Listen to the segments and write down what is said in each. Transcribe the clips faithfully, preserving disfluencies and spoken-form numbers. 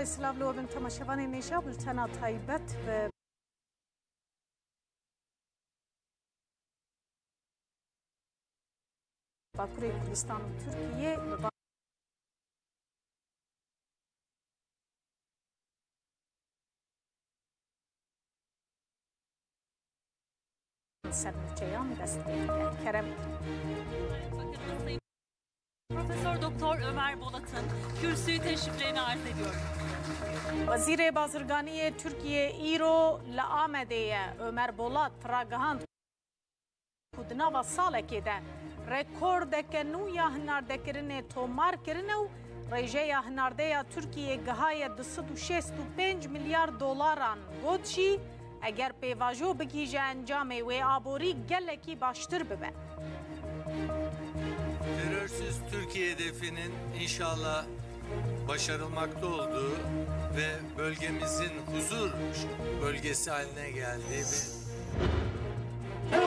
Silav li we bin temaşevanên nêja, bultena taybet bi Bakurê Kurdistan û Tirkiyê li ba- Ser nûçeyan dest pê dike. Kerem. Profesör Doktor Ömer Bolat'ın kürsüyü teşriflerini arz ediyorum. Wezîrê Bazirganiyê Tirkiyê îro li Amedê ye. Ömer Bolat ragihand ku di nava salekê de rekordeke nû ya hinardekirinê tomar kirine û rêjeya hinardeya Tirkiyê gihaye du sed û şêst û pênc milyar dolaran. Got jî, eger pêvajo bigihîje encamê wê aborî gelekî baştir bibe. Terörsüz Türkiye hedefinin inşallah başarılmakta olduğu ve bölgemizin huzur bölgesi haline geldiği ve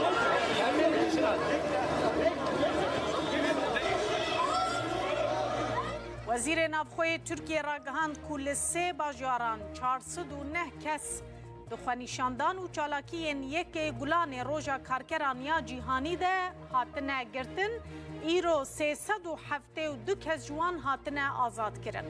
Wezîrê Navxwe yê Tirkiyê ragihand ku li sê bajaran çar sed û neh kes di xwenîşandan û çalakiyên Yekê Gulanê Roja Karkeran ya Cîhanî de hatine girtin, îro sê sed û heft û du kes ji wan hatine azadkirin.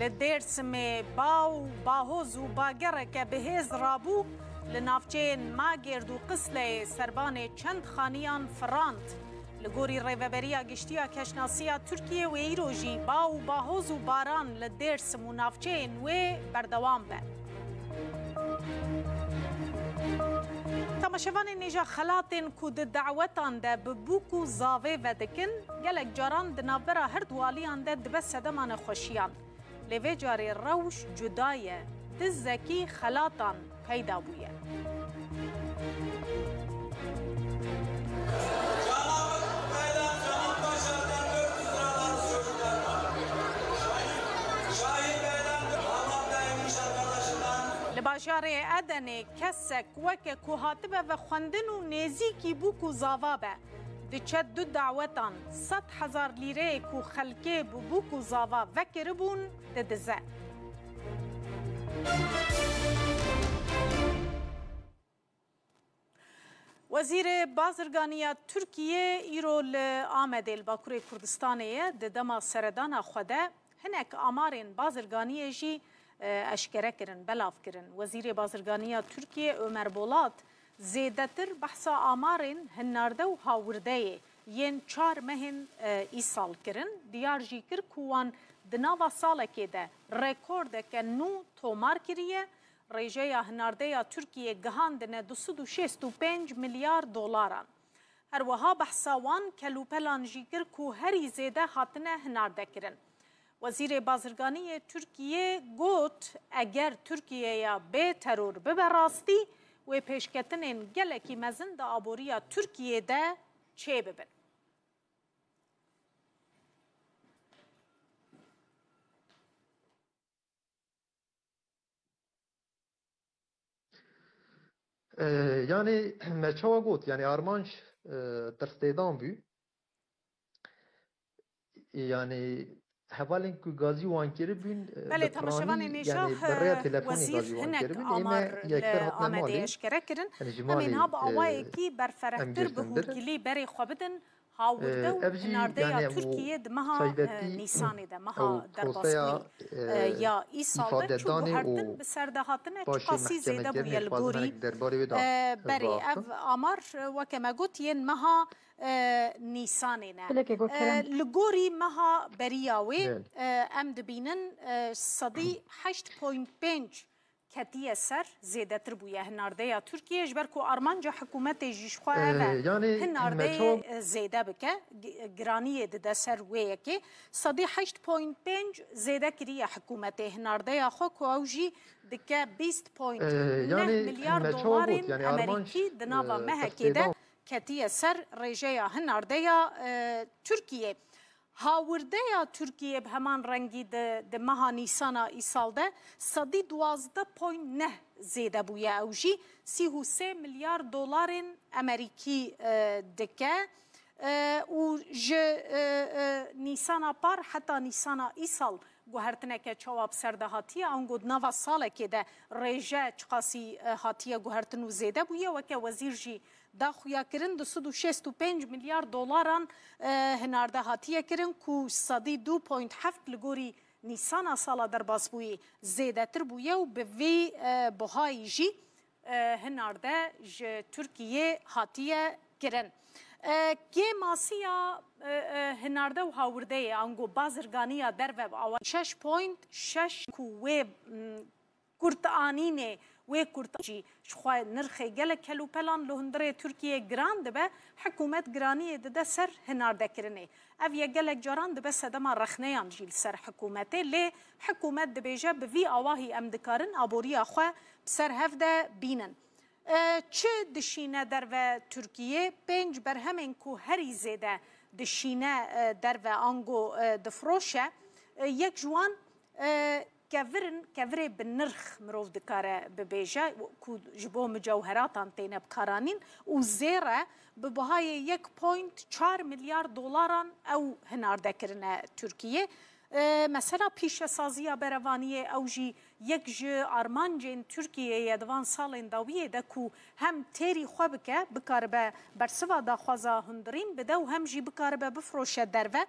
Li Dêrsimê ba û bahoz û bagereke bi hêz rabû, li navçeyên Magêrd û Qisleyê serbanê çend xaniyan firand. Li gorî Rêveberiya Giştî ya Keşnasiya Tirkiyê wê îro jî ba û bahoz û baran li Dêrsim û navçeyên wê berdewam be. Temaşevanên nêja, xelatên ku di dawetan de bi bûk û zavê vedikin, gelek caran di navbera her du aliyan de dibe sedema nexweşiyan. Lê vê carê rewş cuda ye. Dizekî xelatan peyda bûye. Li bajarê Edenê kesek weke ku hatibe vexwendin û nêzîkî bûk û zava be, diçe du dawetan sed hezar lîreyê ku xelkê bi bûk û zava vekiribûn, didize. Wezîrê Bazirganiya Tirkiyê îro li Amedê li Bakurê Kurdistanê ye. Di dema seredana xwe de hinek amarên bazirganiyê jî, e, eşkere kirin, belav kirin. Wezîrê Bazirganiya Tirkiyê Ömer Bolat zêdetir behsa amarên hinarde û hawirdeyê yên çar mehên, e, îsal kirin. Diyar jî kir ku wan di nava salekê de rekordeke nû tomar kiriye. Rêjeya hinardeya Tirkiyê gihandine du sed û şêst û pênc milyar dolaran. Her wiha behsa wan kelûpelan jî kir ku herî zêde hatine hinardekirin. Wezîrê Bazirganî yê Tirkiyê got, eger Tirkiyeya bê teror bibe rastî, wê pêşketinên gelekî mezin di aboriya Tirkiyê de çêbibin. E, yanî me çawa got, yanî armanc, e, tirslêdan bû. Yanî hevalên ku gazî wan kiribûn, e, Belê, bi temaşevanê piranî, nêşa, yanî bi rêya e, telefonê wezîr gazî wan hinek kiribûn. Ê me amar yekser li hatine Amedê malê. Eşkere kirin. Yanî ji Em ê malê, niha bi e, awayekî em berferehtir bi girtin bir. Hûrgilî berê xwe bidin. Hawirde û hinardeya Tirkiyê di meha, e, Nîsanê de, meha derbasbûyî, e, ya îsal de çû guhertin bi ser de hatine çiqasî zêde bûye li gorî, e, berê. Ev amar, e, weke me got, yên meha, e, Nîsanê ne. E, li gorî meha beriya wê, e, em dibînin, e, sedî heşt point pênc ketiye ser, zêdetir bûye hinardeya Tirkiyê, ji ber ku armanca hikûmetê jî ji xwe ev e, hinardeyê, e, zêde bike, gi-, giraniyê dide ser wê yekê. Sedî heşt point pênc zêde kiriye hikûmetê hinardeya xwe, ku ew jî dike bîst point neh milyar dolarên Amerîkî di nava mehekê de ketiye ser rêjeya hinardeya, e, Tirkiyê. Hawirdeya Tirkiyê bi heman rengî di, di meha Nîsana îsal de sedî duwazdeh point neh zêde bûye. Ew jî sî û sê milyar dolarên Amerîkî, e, dike. E, û ji, e, e, Nîsana par heta Nîsana îsal guhertineke çawa bi ser de hatiye, ango di nava salekê de rêje çiqasî, e, hatiye guhertin û zêde bûye, weke wezîr jî da xuya kirin, du sed û şêst û pênc milyar dolaran, e, hinarde hatiye kirin ku sedî du point heft li gorî Nîsana sala derbasbûyî zêdetir bûye û bi vî, e, buhayî jî, e, hinarde ji Tirkiyê hatiye kirin. E, kêmasiya, e, e, hinarde û hawirdeyê ango bazirganiya derve bi awa şeş point şeş ku wê, m, kurtanînê wê kurta jî ji xwe nirxê gelek kelûpelan li hundirê Tirkiyê giran dibe, hikûmet giraniyê dide ser hinardekirinê. Ev yek gelek caran dibe sedema rexneyan jî li ser hikûmetê, lê hikûmet dibêje bi vî awahî em dikarin aboriya xwe bi ser hev de bînin. E, çi dişîne derve Tirkiyê? Pênc berhemên ku herî zêde dişîne, e, derve ango, e, difroşe. E, yek ji wan, e, kevir in, kevirê bi nirx mirov dikare bibêje, ku ji bo mucewheratan têne bikaranîn û zêr e, bi bihayê yek point çar milyar dolaran ew hinarde kirine Tirkiyê. E, mesela pîşesaziya berevaniyê, ew jî yek ji armancên Tirkiyê ye di van salên dawiyê de ku hem têrî xwe bike, bikaribe bersiva daxwaza hundirîn bide û hem jî bikaribe bifroşe derve. E,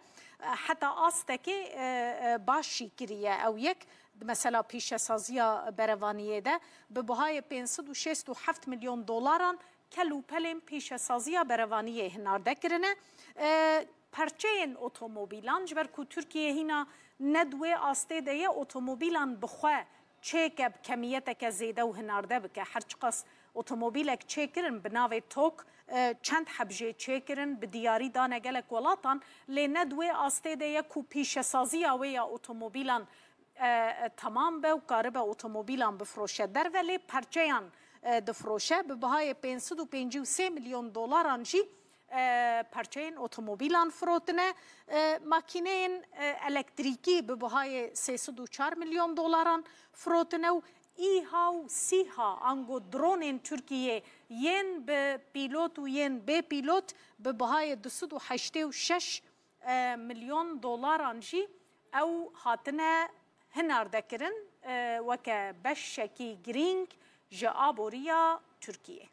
heta astekê, e, e, baş jî kiriye ew yek. Mesela pîşesaziya berevaniyê de bi bihayê pênc sed û şêst û heft milyon dolaran kel û pelên pîşesaziya berevaniyê hinarde kirine. E, perçeyên otomobîlan, ji ber ku Tirkiye hîna ne di wê astê de ye, otomobîlan bi xwe çêke bi kemiyeteke zêde û hinarde bike. Her çiqas otomobîlek çêkirin bi navê tok, e, çend heb jê çêkirin, bi diyarî dane gelek welatan, lê ne di wê astê de ye ku pîşesaziya wê ya otomobîlan, e, e, temam be û karibe otomobîlan bifroşe derve, lê perçeyan, e, difroşe. Bi bihayê pênc sed û pêncî û sê milyon dolaran jî, e, perçeyên otomobîlan firotine. E, makîneyên, e, elektrîkî bi bihayê sê sed û çar milyon dolaran firotine û îha û sîha ango dronên Tirkiyê yên bi pîlot û yên bê pîlot bi bihayê du sed û heştê û şeş, e, milyon dolaran jî ew hatine hinardekirin, e, weke beşekî girîng ji aboriya Tirkiyê.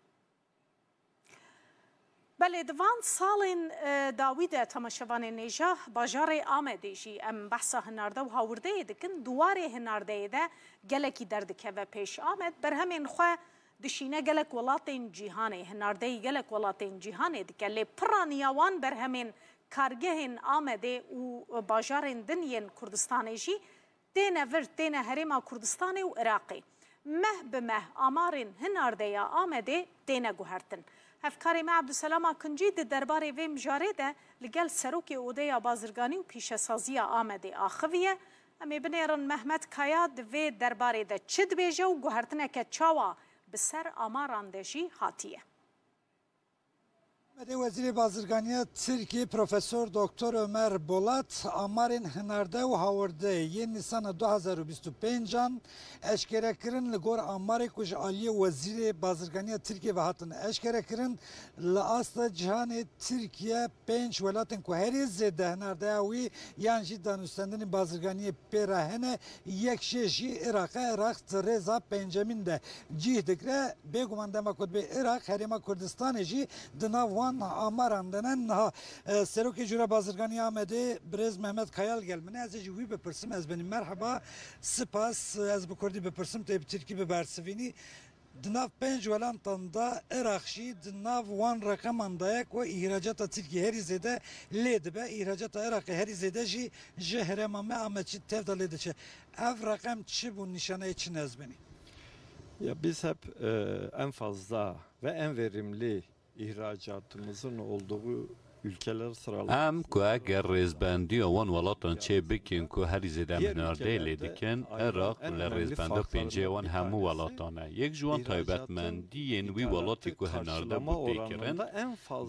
Belê, di van salên, e, dawî de temaşevanên hêja bajarê Amedê jî em behsa hinarde û hawirdeyê dikin. Di warê hinardeyê de gelekî derdikeve pêş. Amed berhemên xwe dişîne gelek welatên cîhanê, hinardeyî gelek welatên cîhanê dike, lê piraniya wan berhemên kargehên Amedê û bajarên din yên Kurdistanê jî têne vir, têne Herêma Kurdistanê û Iraqê. Meh bi meh amarên hinardeya Amedê têne guhertin. Hevkarê me Ebdulselam Akincî di derbarê vê mijarê de li gel Serokê Odeya Bazirganî û Pîşesaziya Amedê axiviye. Em ê binêrin Mehmet Kaya di vê derbarê de çi dibêje û guhertineke çawa bi ser amaran de jî hatiye. Amedê Wezîrê Bazirganiya Tirkiyê Profesor Doktor Ömer Bolat amarên hinarde û hawirde yên Nîsana du hazar û bîst û pênc an eşkere kirin. Li gor amarê ku ji aliyê Wezîrê Bazirganiya Tirkiyê ve hatin eşkere kirin, li asta cîhanê Tirkiye pênc welatên ku herî zêde hinardeya wî yan jî danûstendinê bazirganiyê pê re hene, yek jê jî Iraq e. Iraq di rêza pêncemîn de cih digire. Bêguman dema ku dibê Iraq, Herêma Kurdistanê jî di nav wan amaran de ne. Niha, e, Serokê Cûra Bazirganî Amedê birêz Mehmet Kayal gel min e. Ez ê ji wî bipirsim, ez benî merheba, sipas, ez bi kurdî bipirsim, tê bi tirkî bibersivînî. Di nav pênc welatan de Iraq jî di nav wan reqeman de ye ku îhracata Tirkiyê herî zêde lê dibe. Îhracata Iraqê herî zêde jî ji herêma me Amed jî tev de lê diçe. Ev reqem çi bû, nîşaneyê çi ne, ez benî? Ya biz hep, e, en fazla ve en verimli ihracatımızın olduğu Ülkeler sıralaması. Em ku eger rêzbendiya wan welatan çê bikin ku herî zêde em hinardeyê lê dikin, Iraq li rêzbenda pêncê wan hemû welatan e. Yek ji wan taybetmendiyên wî welatî ku hinarde bû têkirin,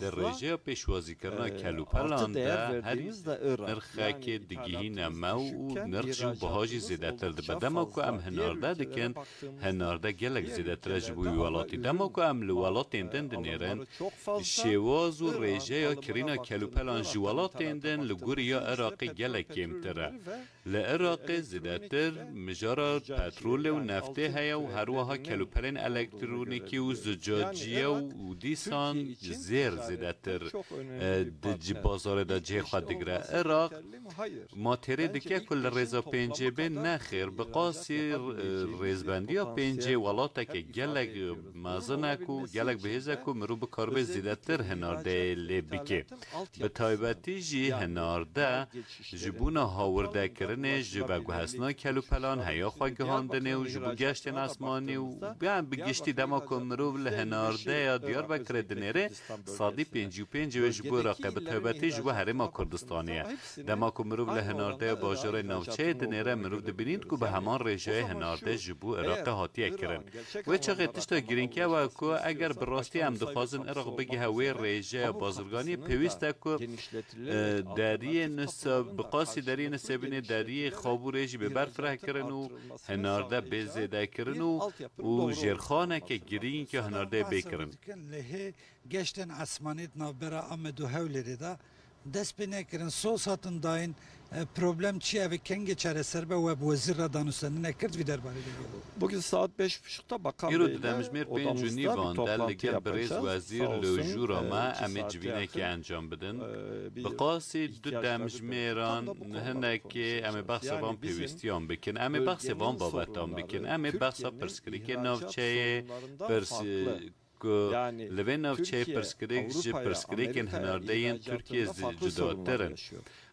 di rêjeya pêşwazîkirina kelûpelan de herî nirxekê digihîne me û nirx jî û biha jî zêdetir dibe. Dema ku em hinarde dikin, hinarde gelek zêdetir e ji bo wî welatî. Dema ku em li welatên din dinêrin, şêwaz û rêjeya kirîna kelûpelan ji welatên din li gorî ya Iraqê gelek kêmtir e. Li Iraqê zêdetir mijara petrolê û neftê heye û her wiha kelûpelên elektronîkî û zucaciye û dîsan zêr zêdetir, e, di ci-, bazarê de cihê xwe digire. Iraq matêrê dike ku li rêza pêncê bê, nexêr, bi qasî, e, rêzbendiya pêncê welateke gelek mezin e ku gelek bihêz e ku mirov bikaribe zêdetir hinardeyê lê bike. Bi taybetî jî hinarde ji bona hawirdekirinê, ji veguhestina kelûpelan, heya xwe gihandinê û ji bo geştên esmanî û, yan bi giştî dema ku mirov li hinardeya Diyarbekirê dinêre, sedî pêncî û pênc wê ji bo Iraqê, bi taybetî ji bo Herêma Kurdistanê ye. Dema ku mirov li hinardeya bajarê navçeyê dinêre, mirov dibînît ku bi heman rêjeyê hinarde ji bo Iraqê hatiye kirin. Wê çaxê tişta girîng ew e ku eger bi rastî em dixwazin Iraq bigihe wê rêjeya bazirganiyê, pêwîst e ku, e, deriyê Nisa-, bi qasî deriyê Nisêbînê deriyê Xabûrê jî bê berfirehkirin û hinarde bê zêdekirin û, û jêrxaneke girîng ya hinardeyê bê kirin. Geştên esmanî di navbera Amed û Hewlêrê de dest pê nekirin, soz hatin dayîn, e, problem çi ye, ev ê kengê çareser be, we bi wezîr re danûstendinek kir di vî derbarê de? Bugün saat beş buçukta Bakan Îro di Bey'le demjimêr pênc û odamızda bir nîvan de li toplantı gel birêz yapacağız. Wezîr Sağ olsun, li jûra e, me iki em ê saati civînekê yaptı. Encam bidin. E, bir Bi qasî du ihtiyaçları demjmêran tam da bu konuları hinekê em ê konuşacağız. Behsa Yani van bizim pêwîstiyan bikin, em ê behsê van bölgenin babetan sorunları, bikin, em ê behsa Türkiye'nin pirsgirêkê ihracat sorunlarından navçeyê, farklı. Pirs-, ku li vê navçeyê pirsgirêk ji pirsgirêkên hinardeyên Tirkiyê cudatir in.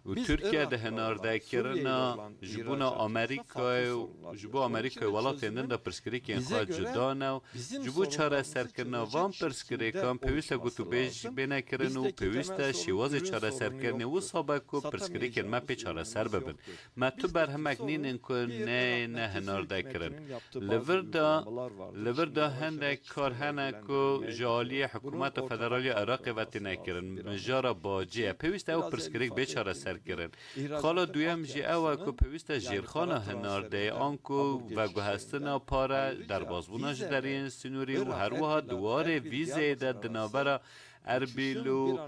Û Tirkiye di hinardekirina ji bona Amerîkayê û ji bo Amerîkayê welatên din de pirsgirêkên xwe cuda ne û ji bo çareserkirina van pirsgirêkan pêwîst e gotûbêj bêne kirin û pêwîst e şêwazê çareserkirinê wisa be ku pirsgirêkên me pê çareser bibin. Me tu berhemek nînin ku neyêne hinardekirin. Li vir de, li vir de hindek kar hene ku ji aliyê hikûmeta federal ya Iraqê ve têne kirin. Mijara bacê ye. Pêwîst e ew pirsgirêk bê çareserkirin. Xala duyem jî ew e ku pêwîst e jêrxana hinardeyê anku veguhestina pare, derbasbûna ji deriyên sînorî û her wiha di warê vîzeyê de di navbera Erbîl û,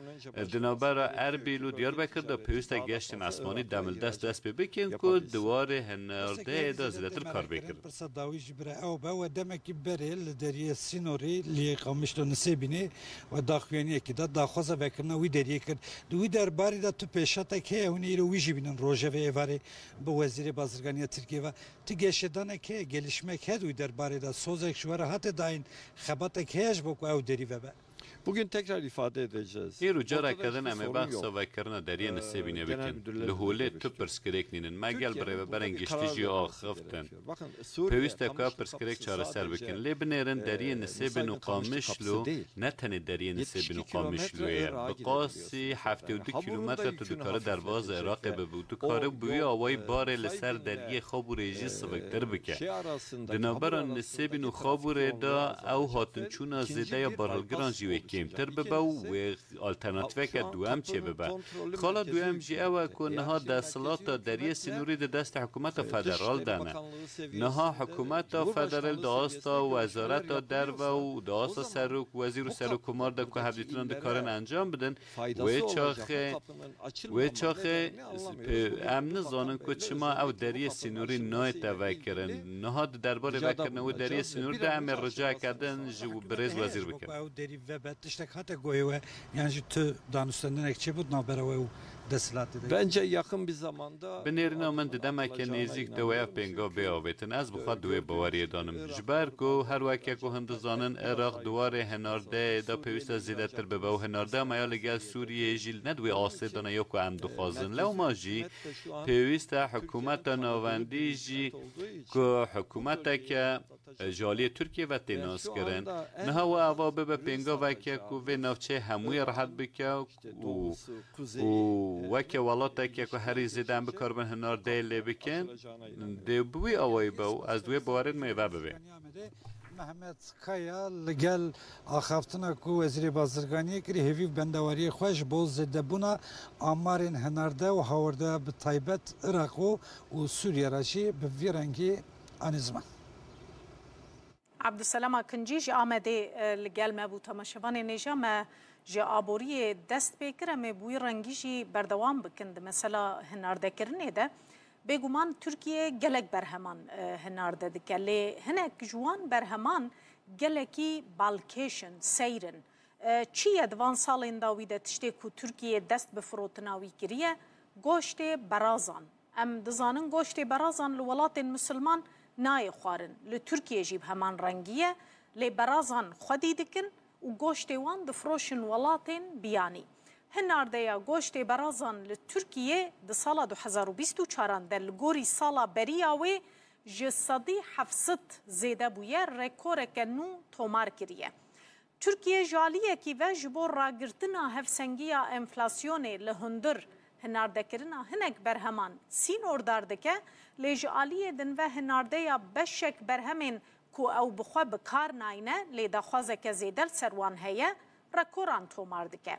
di navbera Erbîl û Diyarbekir de pêwîst e geştên esmanî demildest dest pê bikin ku di warê hinardeyê de zêdetir kar bê kirin. Pirsa dawî jî bira ew be, we demekî berê li deriyê sînorî li Qamişlo Nisêbînê we daxuyaniyekî da, daxwaza vekirina wî deriyê kir. Di wî derbarî de tu pêşatek heye, hûn ê îro wî jî bînin rojevê êvarê bi wezîrê bazirganiya Tirkiyê ve. Tu geşedanek heye, gelişmek heye di wî derbarê de, sozek ji we re hate dayîn, xebatek heye ji bo ku ew derî vebe? Bugün tekrar ifade edeceğiz. Îro careke din em ê behsa vekirina deriyê Nisêbînê bikin. Li holê tu pirsgirêk nînin. Me gel bi rêveberên giştî jî axiftin. Pêwîst e ku ev pirsgirêk çareser bikin. Lê binêrin deriyê Nisêbîn û Qamişlo ne tenê deriyê Nisêbîn û Qamişloyê ye. Bi qasî heftê û du kîlometre tu dikare derbazê Iraqê bibe û dikare bi wî awayî barê li ser deriyê Xabûrê jî siviktir bike. Di navbera Nisêbîn û Xabûrê de ew hatinçûna zêde ya barhilgiran jî wê kêmtir bibe û wê alternatîfeke duyem çêbibe. Xala duyem jî ew e ku niha desthilata deriyê sînorî di destê hikûmeta federal de ne. Niha hikûmeta federal di asta wezareta derve û di asta serok, wezîr û serokkomar de ku hevdîtinan dikarin encam bidin, wê çaxê, wê çaxê pe-, em nizanin ku çima ew deriyê sînorî nayête vekirin. Niha di derbarê vekirina wê deriyê sînorî de em ê ricayeke din ji birêz wezîr bikin. Ew derî vebe, tiştek hate goyê we, yan jî tu danûstendinek çêbû di navbera we û Bence yakın bir zamanda Bi nêrîna min di demeke nêzîk de wê ev pênga bê avêtin. Ez bi xwe di wê baweriyê de nim. Ji ber ku her weke ku hin dizanin, Iraq di warê hinardeyê de pêwîst e zêdetir bibe û hinardeya me ya li gel Sûriyeyê jî ne di wê astê de ne ya ku em dixwazin. Lewma jî pêwîst e hikûmeta navendî jî ku hikûmeteke ji aliyê Tirkiyê ve tê naskirin. Niha we eva bibe pêngaveke ku vê navçeyê hemûyê rehet bike û, û weke welateke ku herî zêde em bikaribin hinardeyê lê bikin, dê bi wî awayî be û ez di wê bawerê de me vê bibe. Mehmet Kaya li gel axaftina ku Wezîrê Bazirganiyê kirî, hêvî û bendewariyê xwe ji bo zêdebûna amarên hinarde û hawardeya bi taybet Iraq û, û Sûriye re jî bi vî rengî anî ziman. Abdulselam Akincî ji Amedê, e, li gel me bû. Temaşevanên hêja, me ji aboriyê dest pê kir, em ê bi wî rengî jî berdewam bikin di mesela hinardekirinê de. Bêguman Tirkiye gelek berheman, e, hinarde dike, lê hinek ji wan berheman gelekî balkêş in, seyr in. E, çi ye di van salên dawî de tiştê ku Tirkiye dest bi firotina wî kiriye? Goştê berazan. Em dizanin goştê berazan li welatên misilman nayê xwarin. Li Tirkiye jî bi heman rengî ye, lê berazan xwedî dikin û goştê wan difiroşin welatên biyanî. Hinardeya goştê berazan li Tirkiye di sala du hezar û bîst û çaran de li gorî sala beriya wê ji sedî heft sed zêde bûye, rekoreke nû tomar kiriye. Tirkiye ji aliyekî ve ji bo ragirtina hevsengiya enflasyonê li hundir hinardekirina hinek berheman sînordar dike, lê ji aliyê din ve hinardeya beşek berhemên ku ew bi xwe bi kar nayne, lê daxwazeke zêde li ser wan heye, rekoran tomar dike.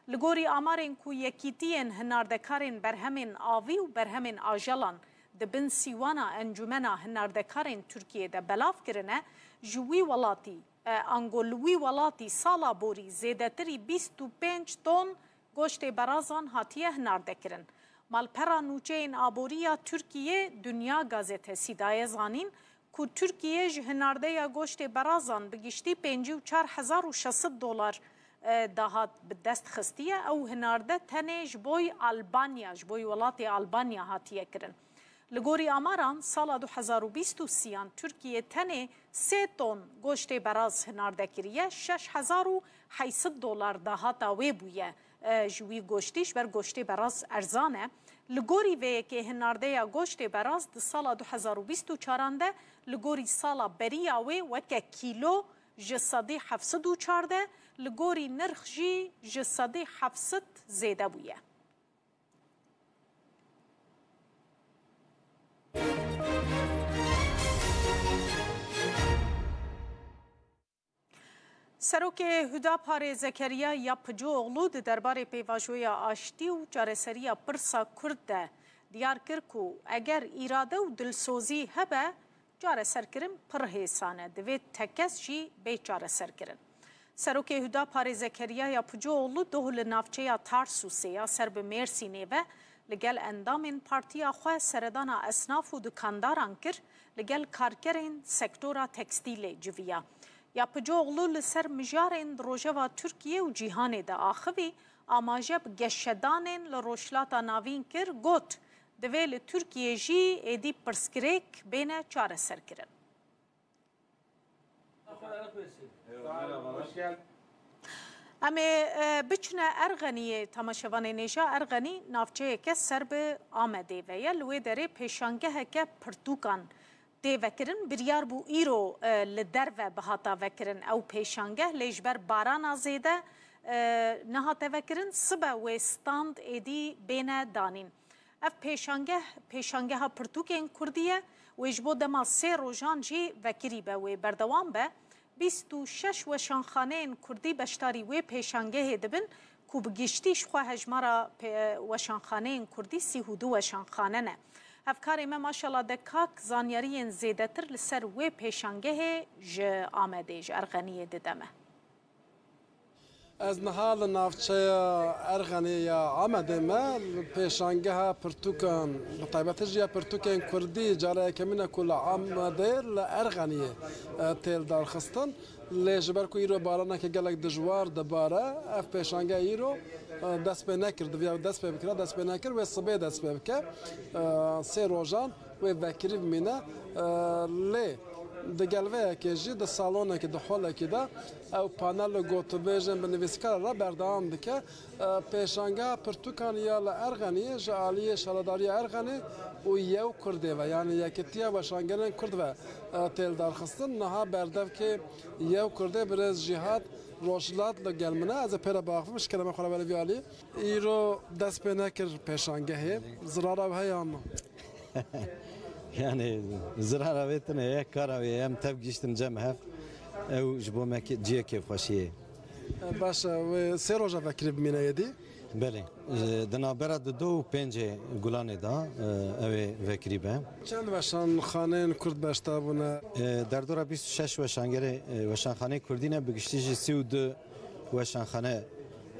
Li gorî amarên ku Yekîtiyên Hinardekarên Berhemên Avî û Berhemên Ajelan di bin sîwana Encûmena Hinardekarên Tirkiyê de belav kirine, ji wî welatî, e, ango li wî welatî sala borî zêdetirî bîst û pênc ton goştê berazan hatiye hinardekirin. Malpera nûçeyên aborî ya Tirkiyê Dinya Gazetesî daye zanîn ku Tirkiye ji hinardeya goştê berazan bi giştî pêncî û çar hezar û şeş sed dolar, e, dahat bi dest xistiye. Ew hinarde tenê ji boy Albanya, ji boy welatê Albanya hatiye kirin. Li gorî amaran, sala du hezar û bîst û sêyan Tirkiye tenê sê ton goştê beraz hinarde kiriye, şeş hezar û heyt sed dolar dahata wê bûye, e, ji wî goştî, ji ber goştê beraz erzan e. Li gorî vê yekê hinardeya goştê beraz di sala du hezar û bîst û çaran de li gorî sala beriya wê weke kîlo ji sedî heft sed û çardeh, li gorî nirx jî ji sedî heft sed zêde bûye. Serokê Hudaparê Zekeriya Yapıcıoğlu di derbarê pêvajoya aştî û çareseriya pirsa Kurd de diyar kir ku eger îrade û dilsozî hebe, çareserkirin pir hêsan e, divê tekez jî bê çareserkirin. Serokê Hudaparê Zekeriya Yapıcıoğlu doh li navçeya Tarsusê ya ser bi Mêrsînê ve li gel endamên partiya xwe seredana esnaf û dikandaran kir, li gel karkerên sektora tekstîlê civiya. Yapıcıoğlu li ser mijarên di rojeva Tirkiye û cîhanê de axivî, amaje bi geşedanên li Rojhilata Navîn kir, got, divê li Tirkiye jî êdî pirsgirêk bêne çareserkirin. Em ê, e, biçine Erxeniyê, temaşevanên hêja. Erxenî navçeyeke ser bi Amedê ve ye. Li wê derê pêşangeheke pirtûkan tê vekirin. Biryar bû îro, e, li derve bihata vekirin ew pêşangeh, lê ji ber barana zêde, e, nehate vekirin. Sibe wê stand êdî bêne danîn. Ev pêşangeh, pêşangeha pirtûkên kurdî ye. Wê ji bo dema sê rojan jî vekirî be, wê berdewam be. Bîst û şeş weşanxaneyên kurdî beşdarî wê pêşangehê dibin ku bi giştî ji xwe hejmara pê-, weşanxaneyên kurdî sî û du weşanxane ne. Hevkarê me Maşala Dekak zanyariyên zêdetir li ser wê pêşangehê ji Amedê, ji Erxeniyê dide me. Ez niha li navçeya Erxenê ya Amedê me, li pêşangeha pirtûkan, bi taybetî jî ya pirtûkên kurdî, cara yekemîn e ku li Amedê, li Erxeniyê, e, tê lidarxistin. Lê ji ber ku îro baraneke gelek dijwar dibare, ev pêşange îro Dest pê nekir, diviya dest pê bikira, dest pê nekir, wê sibê dest pê bike. Sê rojan wê vekirî bimîne. Lê di gelveyekê jî, di salonekê, di holekê de ew panel û gotûbêjên bi nivîskara re berdewam dike. Pêşangeha pirtûkan ya li Erxeniyê ji aliyê Şaredariya Erxenê û Yew Kurdê ve, yanî Yekitiya Weşangerên Kurd ve tê lidarxistin. Niha berdevkê Yew Kurdê birêz Jîhat Rojhilat li gel min e. Ez ê pê re biaxivim, ji kerema xwe re were vî alî. Îro dest pê nekir pêşangehê. Zirara wî heye an na? Yani zirara wê tune ye, kara wê ye, em tev gihîştin cem hev. Ew ji bo me ke- cihê kêfxweşiyê ye. Baş e, wê sê roja vekirî bimîne êdî. Belê. Di navbera di do û pêncê Gulanê de e, ew ê vekirî be. Çend weşanxaneyên Kurd beşdar bûne? E, Derdora bîst û şeş weşangerê, e, weşanxaneyê Kurdî ne, bi giştî jî sî û du weşanxane,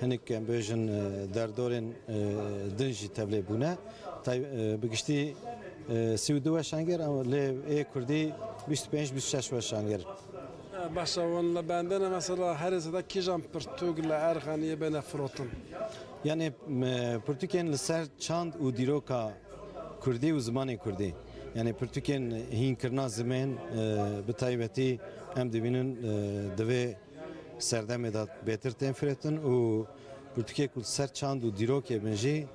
hinek em bêjin, e, derdorên, e, din jî tevlê bûne. Tay, e, bi giştî, e, sî û du weşanger, em, lê ê Kurdî bîst û pênc bîst û şeş weşanger. E, baş e, hûn li bendê ne, mesela herê zêde kîjan pirtûk li Erxeniyê bêne firotin? Yani, e, pirtûkên li ser çand û dîroka Kurdî û zimanê Kurdî. Yani pirtûkên hînkirina zimên, e, bi taybetî em dibînin, e, divê serdemê de bêtir tên firotin û pirtûkê ku ser çand û dîrokê bin jî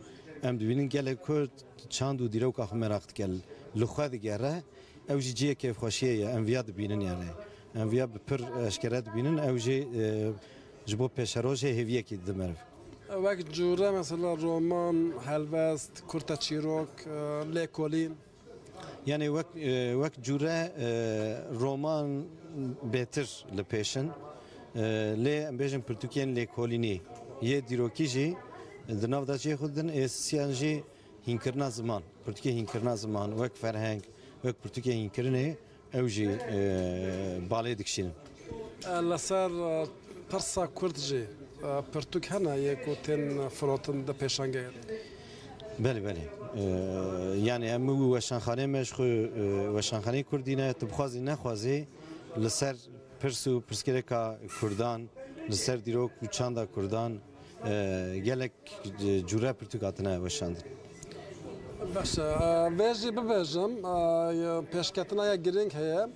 em dibînin gelek Kurd çand û dîroka xwe meraq dike, li xwe digere. Ew jî cihê kêfxweşiyê ye, em viya dibînin yani. Em viya bi pir eşkere dibînin, ew jî, e, ji bo pêşerojê hêviyekî dide meriv. Wek cûre mesela roman, helbest, kurteçîrok, e, lêkolîn. Yani wek, e, wek cûre, e, roman bêtir li pêş in. E, lê em bêjin pirtûkên lêkolînî yê dîrokî jî di nav de cihê xwe didin, êsiyan jî hînkirina ziman, pirtûkê hînkirina ziman, wek ferheng, wek pirtûkê hînkirinê, ew jî, e, balê dikişînin. E, li ser, e, pirsa Kurd jî, e, pirtûk hene yê ku tên firotin di pêşangehê de? Belê, belê. E, yani em û weşanxaneyê me ji xwe, e, weşanxaneyê Kurdî ne, tu bixwazî nexwazî li ser pirs û pirsgirêka Kurdan, li ser dîrok û çanda Kurdan, e, gelek, e, cûre pirtûk hatine weşandin. Baş e, vê jî bibêjim, e, pêşketina ya girîng heye.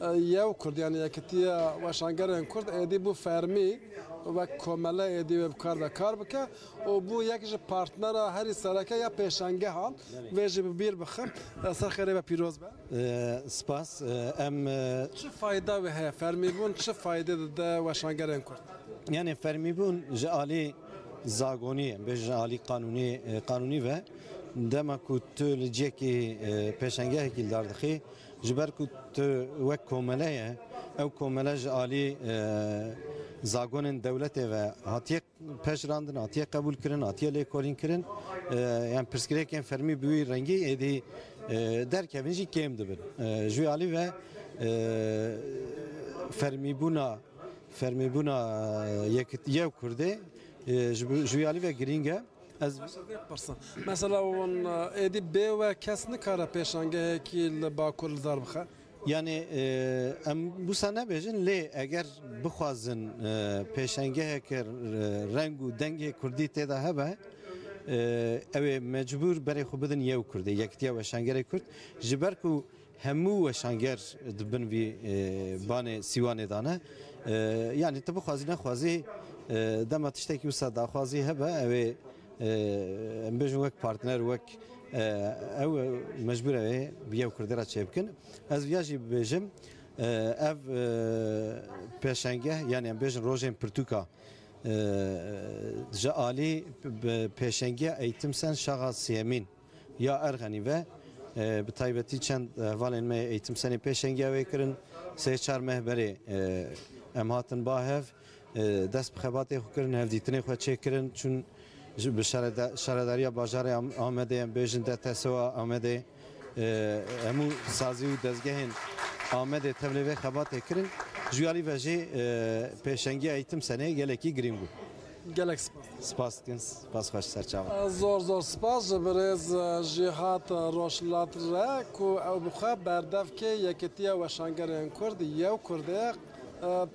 E, Yew Kurd, yani Yekitiya Weşangerên Kurd, êdî bû fermî wek komele êdî wê bi kar de kar bike û bû yek ji partnera herî sereke ya pêşangehan. Vê jî bi bîr bixin. E, ser xêrê be, pîroz be. E, spas. E, em, e, Çi fayda wê heye? Fermîbûn çi faydê dide weşangerên Kurd? Yani fermîbûn ji alî zagonî, em bêjin ji alî qanûnî, e, qanûnî ve, dema ku tu li cihekî, e, pêşengehekî li dar dixî, ji ber ku tu wek komele ye, ew komele ji alî, e, zagonên dewletê ve hatiye pejirandin, hatiye qebûlkirin, hatiye lêkolînkirin. E, yani pirsgirêkên fermî bi wî rengî êdî, e, derkevin jî kêm dibin. E, ji wî alî ve, e, fermîbûna, fermîbûna yek, Yew Kurdê, e, ji, ji wî alî ve girîng e. Ez Mesela hûn, e, êdî bê we kes nikare pêşangehekî li Bakur li dar bixe? Yani, e, em wisa nebêjin, lê eger bixwazin, e, pêşengeheke, e, reng û dengê Kurdî tê de hebe, e, ew ê mecbûr berê xwe bidin Yew Kurdê, Yekitiya Weşangerê Kurd. Ji ber ku hemû weşanger di bin vî, e, banê sîwanê de ne. E, yani tu bixwazî nexwazî, e, dema tiştekî wisa daxwazî hebe, ew ê, e, em bêjin wek partner, wek, e, ew, e, mecbûr ew ê bi Yew Kurdê re çêbikin. Ez viya jî bibêjim, e, ev, e, pêşengeh, yani em bêjin rojên pirtûka, e, ji alî bi pêşengiya Eğitim Sen Şaxa Siyemîn ya Erxenî ve, e, bi taybetî çend hevalên me yê Eğitim Senê pêşengiya wê kirin. Sê çar meh berê, e, em hatin ba hev, e, dest bi xebatê xwe kirin, hevdîtinê xwe çêkirin. Çûn ji, bi şareda-, Şaredariya Bajarê Am-, Amedê, em bêjin D T S O a Amedê, e, hemû sazî û dezgehên Amedê tevlê vê xebatê kirin. Ji wî alî ve jî, e, pêşengiya Eğitim Senê gelekî girîng bû. Gelek spas. Spas dikin, spas xweş ser çavan. Zor zor spas ji birêz Jîhat Rojhilat re ku ew bi xwe berdevkê Yekitiya Weşangerên Kurd, Yew Kurdê,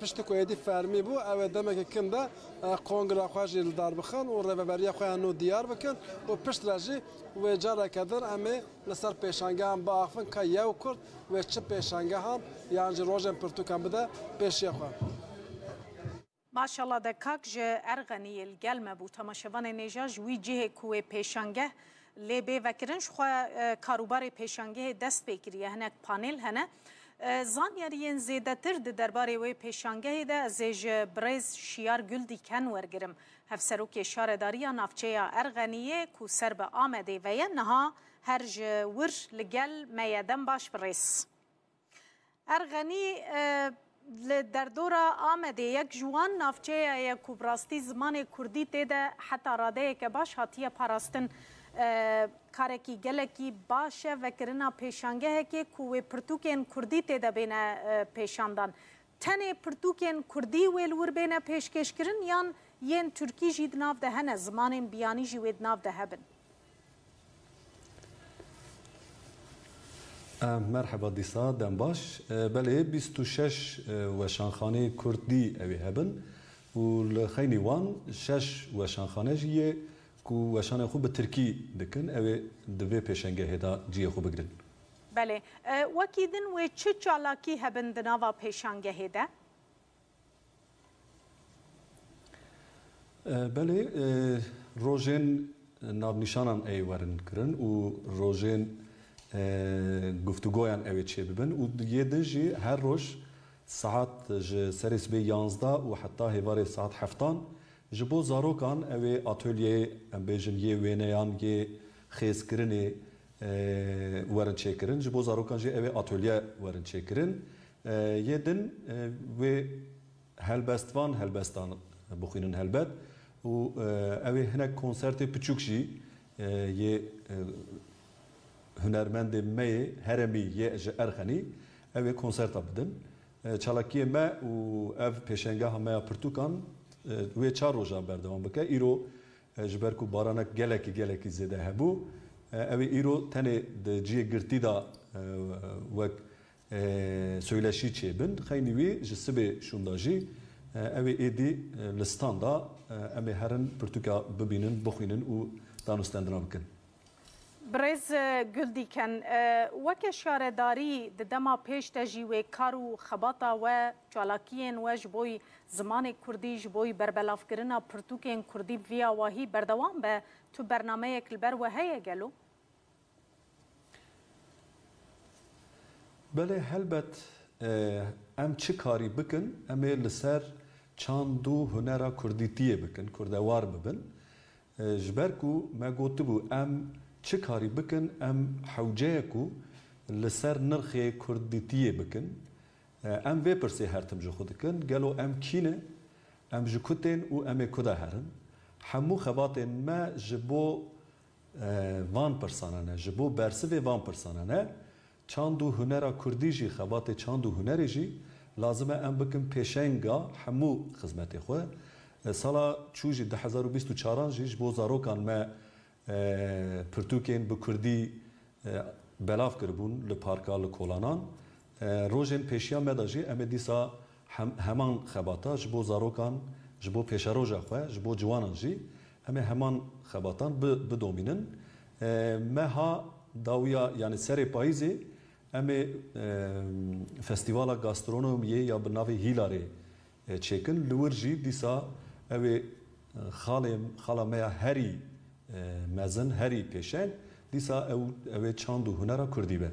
Piştî ku êdî fermî bû, ew ê demeke kin de kongra xwe jî li dar bixin û rêveberiya xwe ya nû diyar bikin û piştre jî wê careke din em ê li ser pêşangehan biaxivin ka yew Kurd wê çi pêşangehan yan jî rojên pirtûkan bide pêşiya xwe. Maşallah de kak ji Erxeniyê li gel me bû. Temaşevanên hêja ji wî cihê ku wê pêşangeh lê bê vekirin, ji xwe karûbarê pêşangehê dest pê kiriye. Hinek panêl hene. Zanyariyên zêdetir di derbarê wê pêşangehê de ez ê ji birêz Şiyar Guldîken wergirim. Hevserokê Şaredariya Navçeya Erxeniyê ku ser bi Amedê ve ye, niha her ji wir li gel me ye. Dem baş birêz. Erxenî li derdora Amedê yek ji wan navçeya ye ku bi rastî zimanê kurdî tê de heta radeyeke baş hatiye parastin. Karekî gelekî baş e vekirina pêşangehekê ku wê pirtûkên kurdî tê de bêne pêşandan. Tenê pirtûkên kurdî wê li wir bêne pêşkêşkirin yan yên tirkî jî di nav de hene, zimanên biyanî jî wê di nav de hebin? Merheba dîsa, dem baş. Belê, bîst û şeş weşanxaneyê kurdî ew ê hebin û li xeynî wan şeş weşanxane jî yê ku weşanên xwe bi tirkî dikin, ew ê di vê pêşengehê de cihê xwe bigirin. Belê. Wekî din wê çi çalakî hebin di nava pêşangehê de? Belê, rojên navnîşanan ê werin kirin û rojên guftûgoyan ew ê çêbibin û yê din jî her roj saet ji serê sibê yanzdeh û heta hêvarê saet heftan ji bo zarokan ew ê atolyeyê, em bêjin, yê wêneyan, yê xêzkirinê werin çêkirin. Ji bo zarokan jî ew ê atolye werin çêkirin. Yê din wê helbestvan helbestan bixwînin helbet û ew ê hinek konsertê piçûk jî yê hunermendê me yê heremî yê ji Erxenî ew ê konserta bidin. Çalakiyê me û ev pêşengeha me ya pirtûkan wê çar rojan berdewam bike. Îro ji ber ku baranek gelekî gelekî zêde hebû, ew ê îro tenê di cihê girtî de wek söyleşî çêbin. Xeynî wî ji sibê şûnda jî ew ê êdî li standa em ê herin pirtûka bibînin, bixwînin û danûstendina bikin. Birêz Guldîken, weke şaredarî di dema pêş de jî wê kar û xebata we, çalakiyên we ji bo zimanê kurdî, ji bo berbelavkirina pirtûkên kurdî bi vî awahî berdewam be. Tu bernameyek li ber we heye gelo? Belê, helbet, em çi karî bikin, em ê li ser çand û hunera kurdîtiyê bikin, kurdewar bibin. Ji ber ku me gotibû, em çi karî bikin, em hewceyek û li ser nirxê kurdîtiyê bikin. Em vê pirsê her tim ji xwe dikin, gelo em kî ne, em ji ku tên û em ê ku de herin? Hemû xebatên me ji bo van pirsana ne, ji bo bersivê van pirsana ne. Çand û hunera kurdî jî, xebatê çand û hunerê jî lazim e em bikin pêşenga hemû xizmetê xwe. Sala çû jî du hezar û bîst û çaran jî ji bo zarokan me pirtûkên bi kurdî belav kiribûn li parka, li kolanan. Rojên pêşiya me de jî em ê dîsa hem, heman xebata ji bo zarokan, ji bo pêşeroja xwe, ji bo ciwanan jî em ê heman xebatan bi, bidomînin. Me ha dawiya, yanî serê payîzê em ê festîvala gastronomiyê ya bi navê Hîlarê çêkin. Li wir jî dîsa ew ê xalê, xala me ya herî mezin, herî pêşeng, dîsa ew, ew ê çand û hunera kurdî be.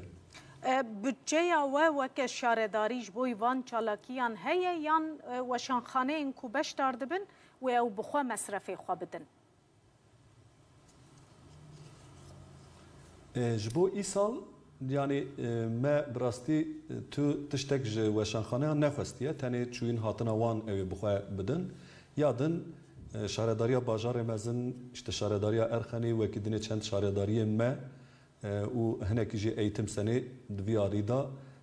Budceya we weke şaredarî ji bo van çalakiyan heye yan weşanxaneyên ku beşdar dibin wê ew bi xwe mesrefê xwe bidin? Ji bo îsal, yanî me bi rastî tu tiştek ji weşanxaneyan nexwestiye, tenê çûyîn hatina wan ew ê bi xwe bidin. Ya din, Şaredariya Bajarê Mezin, işte Şaredariya Erxenî, wekî dinê çend şaredariyên me û hinekî jî Eğitim Senê di vî arî de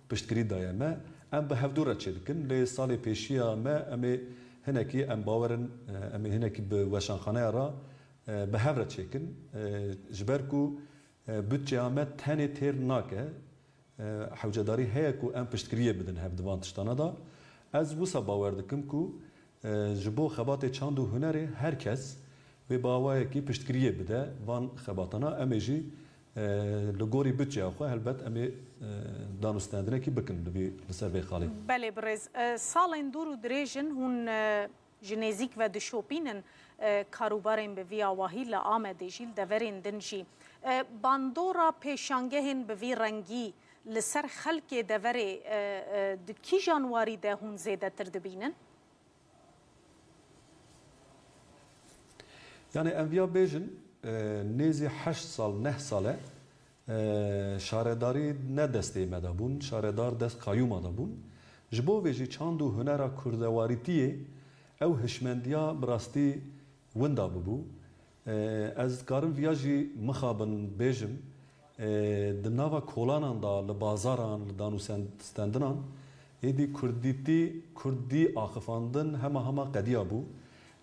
piştgirî daye me. Em bi hevdû re çêdikin, lê salê pêşiya me em ê hinekî, em bawer in, em ê hinekî bi weşanxaneya re bi hev re çêkin. Ji ber ku budceya me tenê têr nake, hewcedarî heye ku em piştgiriyê bidin hev di van tiştana de. Ez wisa bawer dikim ku, e, ji bo xebatê çand û hunerê her kes wê bi awayekî piştgiriyê bide van xebatana. Em ê jî, e, li gorî budceya xwe helbet em ê, e, danûstendinekî bikin li vî, li ser vê xalê. Belê birêz. E, salên dûr û dirêj in hûn, e, ji nêzîk ve dişopînin, e, karûbarên bi vî awahî li Amedê jî, li deverên din jî. E, bandora pêşangehên bi vî rengî li ser xelkê deverê, e, e, di kîjan warî de hûn zêdetir dibînin? Yani em viya bêjin, e, nêzî heşt sal, neh sal e, e, şaredarî ne destê me de bûn, şaredar dest qayûma de bûn. Ji bo vê jî çand û hunera kurdewarîtiyê ew hişmendiya bi rastî winda bibû. E, ez dikarim viya jî mixabin bêjim, e, di nava kolanan de, li bazaran, li danûsendinan, êdî kurdîtî, kurdî axifandin hema hema qediya bû.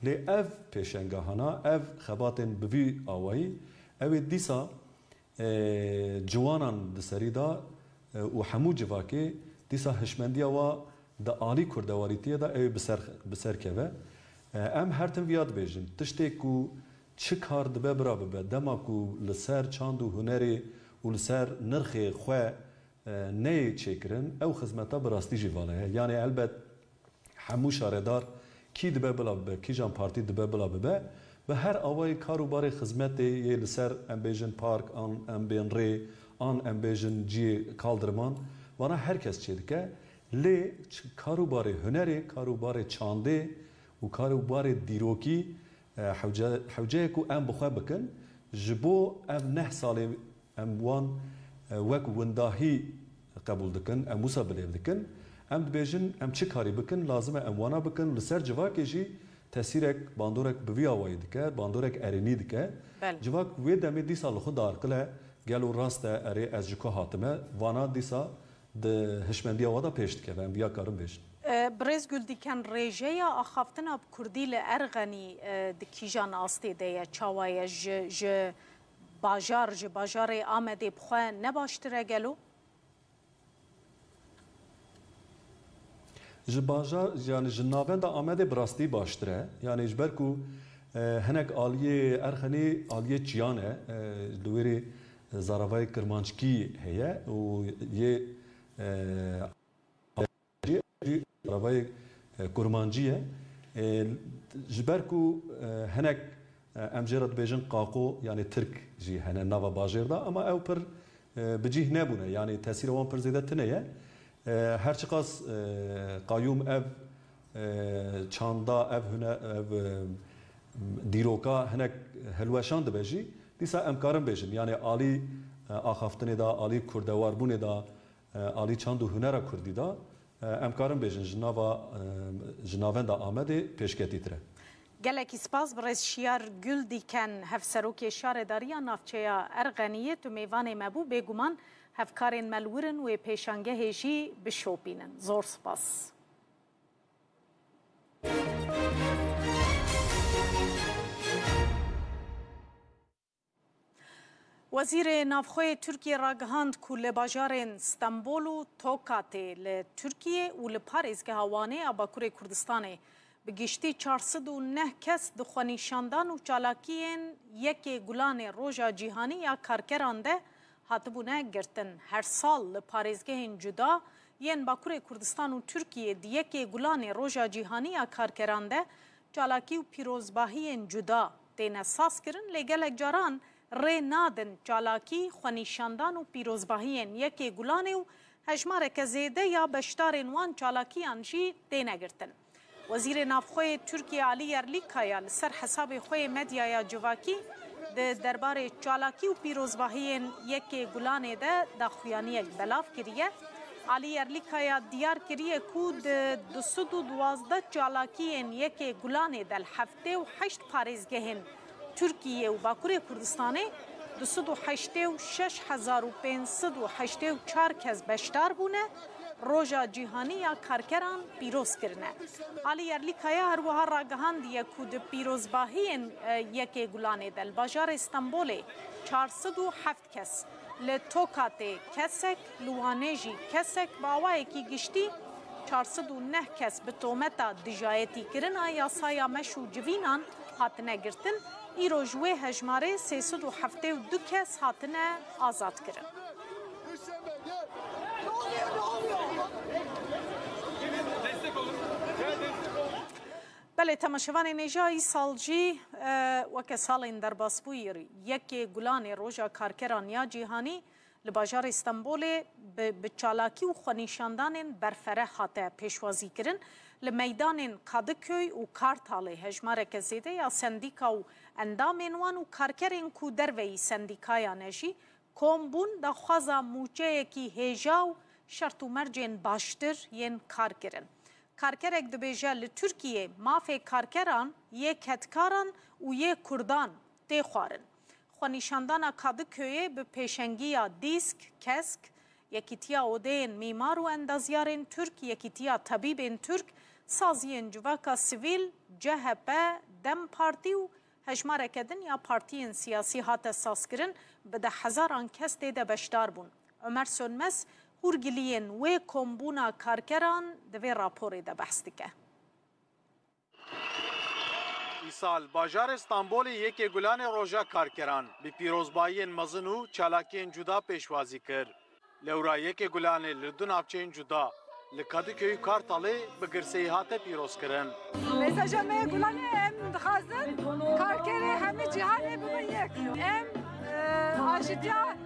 Lê ev pêşengahana, ev xebatên bi vî awayî, ew ê dîsa, e, ciwanan di serî de, e, û hemû civakê dîsa hişmendiya wa di alî kurdewarîtiyê de ew ê bi ser, bi ser keve. E, em her tim viya dibêjin. Tiştê ku çi kar dibe bira bibe, dema ku li ser çand û hunerê û li ser nirxê xwe, e, neyê çêkirin, ew xizmeta bi rastî jî vala ye. Yanê helbet hemû şaredar kî dibe bila bibe, kîjan partî dibe bila bibe, bi her awayî kar û barê xizmetê yê li ser, em bêjin, park, an em bên rê, an em bêjin ciyê kaldiriman, vana her kes çêdike. Lê ç-, kar û barê hunerê, kar û barê çandê û kar û barê dîrokî, e, hewce-, hewce ye ku em bi xwe bikin, ji bo ev neh salê em wan, e, wek windahî qebûl dikin, em wisa bilêv dikin. Em dibêjin, em çi karî bikin, lazim e em wana bikin. Li ser civakê jî tesîrek, bandorek bi vî awayî dike, bandorek erênî dike. Belê. Civak wê demê dîsa li xwe diarqile, gelo rast e, erê ez ji ku hatime, vana dîsa di hişmendiya wa de pêş dikeve, em viya karin bêjin. E, Birêz Guldîken, rêjeya axaftina bi kurdî li Erxenî, e, di kîjan astê de ye, çawa ye? Ji, ji bajar, ji bajarê Amedê bi xwe ne baştir e gelo? Ji bajar, yani ji navenda Amedê bi rastî baştir e. Yani ji ber ku, e, hinek aliyê Erxenî aliyê çiyan e, e, li wêrê zaravayê kirmanckî heye û yê, e, zaravayê, e, kurmancî ye. E, ji ber ku, e, hinek, e, em jê re dibêjin qaqo, yani tirk jî hene nava bajêr de, ama ew pir, e, bi cih nebûne, yani tesîra wan pir zêde tune ye. E, her çiqas, e, qayûm ev, e, çanda, ev hune-, ev, e, dîroka hinek hilweşan dibe jî, dîsa em karin bêjin, yani alî, e, axaftinê de, alî kurdewarbûnê de, e, alî çand û hunera kurdî de, e, em karin bêjin ji nava, e, ji navenda Amedê pêşketîtir e. Gelekî spas birêz Şiyar Guldîken, hevserokê şaredariya navçeya Erxeniyê, tu mêvanê me bû, bêguman hevkarên me li wir in wê pêşangehê jî bişopînin. Zor spas. Wezîrê Navxwe yê Tirkiyê ragihand ku li bajarên Stenbol û Tokatê li Tirkiyê û li parêzgeha Wanê ya Bakurê Kurdistanê bi giştî çar sed û neh kes di xwenîşandan û çalakiyên Yekê Gulanê Roja Cîhanî ya Karkeran de hatibûne girtin. Her sal li parêzgehên cuda yên Bakurê Kurdistan û Tirkiyê di Yekê Gulanê Roja Cîhanî ya Karkeran de çalakî û pîrozbahiyên cuda têne sazkirin, lê gelek caran rê nadin çalakî, xwenîşandan û pîrozbahiyên Yekê Gulanê û hejmareke zêde ya beşdarên wan çalakiyan jî têne girtin. Wezîrê Navxwe yê Tirkiyê Alî Yerlîkaya li ser hesabê xwe yê medyaya civakî di derbarê çalakî û pîrozbahiyên Yekê Gulanê de daxuyaniyek belav kiriye. Alî Yerlîkaya diyar kiriye ku di du sed û duwazdeh çalakiyên Yekê Gulanê de li heftê û heşt parêzgehên Tirkiyê û Bakurê Kurdistanê du sed û heştê û şeş hezar û pênc sed û heştê û çar kes beşdar bûne, Roja Cîhanî ya Karkeran pîroz kirine. Alî Yerlîkaya her wiha ragihandiye ku di pîrozbahiyên, e, Yekê Gulanê de li bajarê Stenbolê çar sed û heft kes, li Tokatê kesek, li Wanê jî kesek bi awayekî giştî Çar sed û neh kes bi tometa dijayetîkirina yasaya meş û civînan hatine girtin, îro ji wê hejmarê sê sed û heftê û du kes hatine azadkirin. Belê, temaşevanên hêja, îsal jî, e, weke salên derbasbûyî, yekê Gulanê Roja Karkeran ya Cîhanî li bajarê Stenbolê bi, bi çalakî û xwenîşandanên berfireh hate pêşwazîkirin. Li meydanên Kadıköy û Kartalê hejmareke zêde ya sendîka û endamên wan û karkerên ku derveyî sendîkaya ne jî kom bûn, daxwaza mûçeyekî hêja û şert û mercên baştir yên kar kirin. Karkerek dibêje, li Tirkiyê mafê karkeran, yê kedkaran û yê kurdan tê xwarin. Xwenîşandana Kadıköyê bi pêşengiya DÎSK, KESK, Yekîtiya Odeyên Mîmar û Endazyarên Türk, Yekîtiya Tebîbên Türk, saziyên civaka sivîl, C H P, DEM Partî û hejmareke din ya partiyên siyasî hate sazkirin, bi dehhezaran kes tê de beşdar bûn. Ömer Sönmez hûrgiliyên wê kombûna karkeran di vê raporê de behs dike. Îsal, bajarê Stenbolê yekê Gulanê Roja Karkeran bi pîrozbayiyên mezin û çalakiyên cuda pêşwazî kir. Lewra yekê Gulanê li du navçeyên cuda, li Kadıköy û Kartalê, bi girseyî hate pîrozkirin. Mesaja me yê Gulanê, em dixwazin karkerê hemî cîhanê bibin yek. Em, e, aşîtiya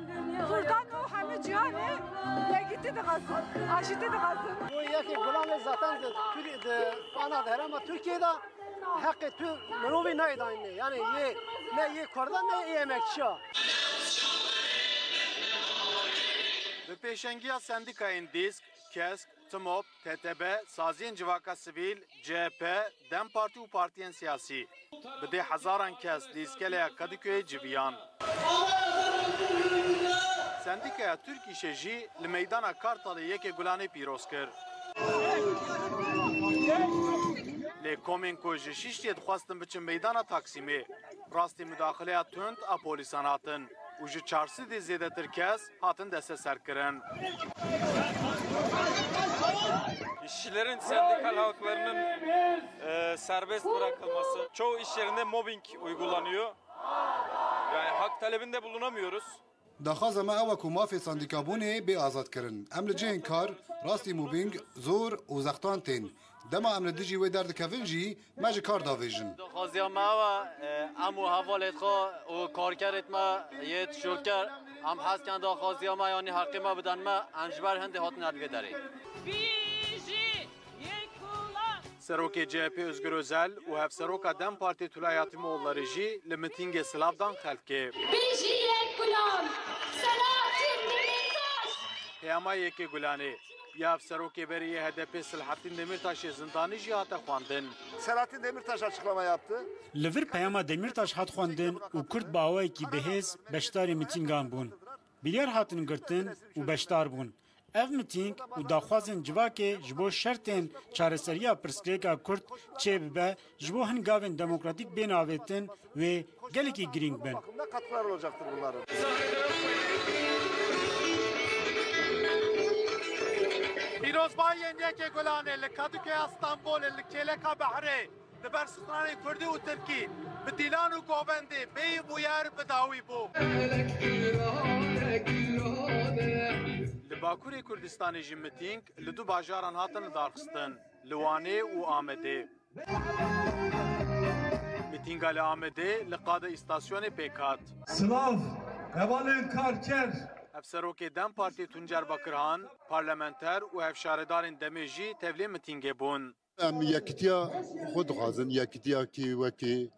Kurdan û hemî cîhanê yekîtî dixwazin, aşîtî dixwazin. Bu yekê Gulanê zaten di Tir-, di ana di herêma Tirkiyê de heqê tu mirovî nayê dayînê. Yani yê, ne yê Kurdan ne yê emekçiya. Bi pêşengiya sendîkayên DÎSK, KESK, TMOP, TTB, saziyên civaka sivîl, C H P, DEM Partî û partiyên siyasî, bi dê hezaran kes li îskeleya Kadıköyê civiyan. Sendîkaya Türk İş'ê jî li meydana Kartalê yekê Gulanê pîroz kir. Lê komên ku ji Şişliyê dixwestin biçin meydana Taksimê, rastî mudaxileya tund a polîsan hatin û ji çar sedî zêdetir kes hatin desteserkirin. İşçilerin sendikal haklarının, e, serbest bırakılması. Çoğu iş yerinde mobbing uygulanıyor. Yani hak talebinde bulunamıyoruz. Daxwaza me ew e ku mafê sendîkabûnê bê azadkirin. Em li cihên kar rastî mobbing, zor û zextan tên. Dema em li dijî wê derdikevin jî, me ji kar davêjin. Daxwaziya me ew e, e, em û hevalêt xwe û karkerêt me yê tişoker, em hez ken daxwaziya me, yanî heqê me bidin me, em ji ber hindê hatin her vê derê. Bijî Yek Gulan! Serokê C H P Özgür Özel û Hevseroka DEM Partî Tülay Hatimoğulları jî li mitingê silav dan xelkê. Bijî Yek Gulan! Selahattin Demirtaş! Peyama yekê Gulanê. Ya hevserokê berê yê H D P Selahattin Demirtaşê zindanî jî hate xwendin. Selahattin Demirtaş açıklama yaptı. Li vir peyama Demirtaş hat xwendin û Kurd bi awayekî bihêz beşdarî mitîngan bûn. Biryar hatin girtin û beşdar bûn. Ev mitîng û daxwazên civakê ji bo şertên çareseriya pirsgirêka Kurd çêbibe, ji bo hin gavên demokratîk bên avêtin wê gelekî girîng bin. Bakımda katkılar olacaktır bunların. Pîrozbayiyên yekê Gulanê li Kadıköya Stenbolê li kêleka behrê li ber stranên kurdî û tirkî bi dîlan û govendê bêyî bûyer bi dawî bû. Li Bakurê Kurdistanê jî mitîng li du bajaran hatin lidarxistin, li Wanê û Amedê. Mitînga li Amedê li qada îstasyonê pêk hat. Silav, hevalên karker. Hevserokê DEM Partî Tuncer Bakirhan, parlamenter û hevşaredarên demê jî tevlê mitîngê bûn. Em yekitiya xwe dixwazin, yekitiya kî wekî,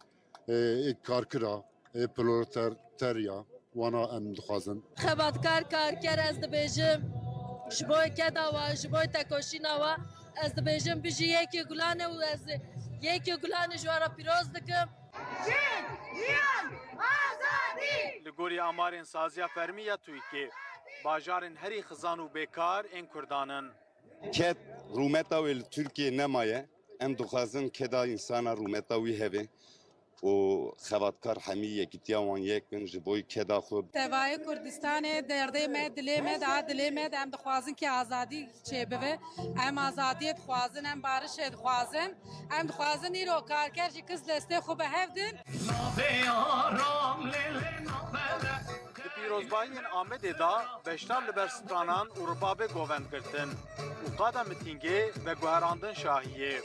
e, karkira, e, proletarya, wana em dixwazin. Xebatkar, karker, ez dibêjim, ji bo keda we, ji bo tekoşîna we, ez dibêjim, bijî yekê Gulanê û ez yekê Gulanê ji we re pîroz dikim. Jin, jiyan, azadî! Li gorî amarên Saziya Fermî ya TÜİKê, bajarên herî xizan û bêkar ên Kurdan in. Ked rûmeta wê li Tirkiyê nemaye. Em dixwazin keda însana rûmeta wî hebe. û xebatkar hemî yekîtiya wan yek bin ji bo keda xwe. Tevayê Kurdistanê derdê me, dilê me, daha dilê me de em dixwazin ki azadî çêbibe. Em azadiyê dixwazin, em barişê dixwazin. Em dixwazin îro karker jî kis destê xwe bi hev din. Di pîrozbayiyên Amedê de beşdar li ber stranan û ribabê govend girtin û qada mitîngê veguherandin şahiyê.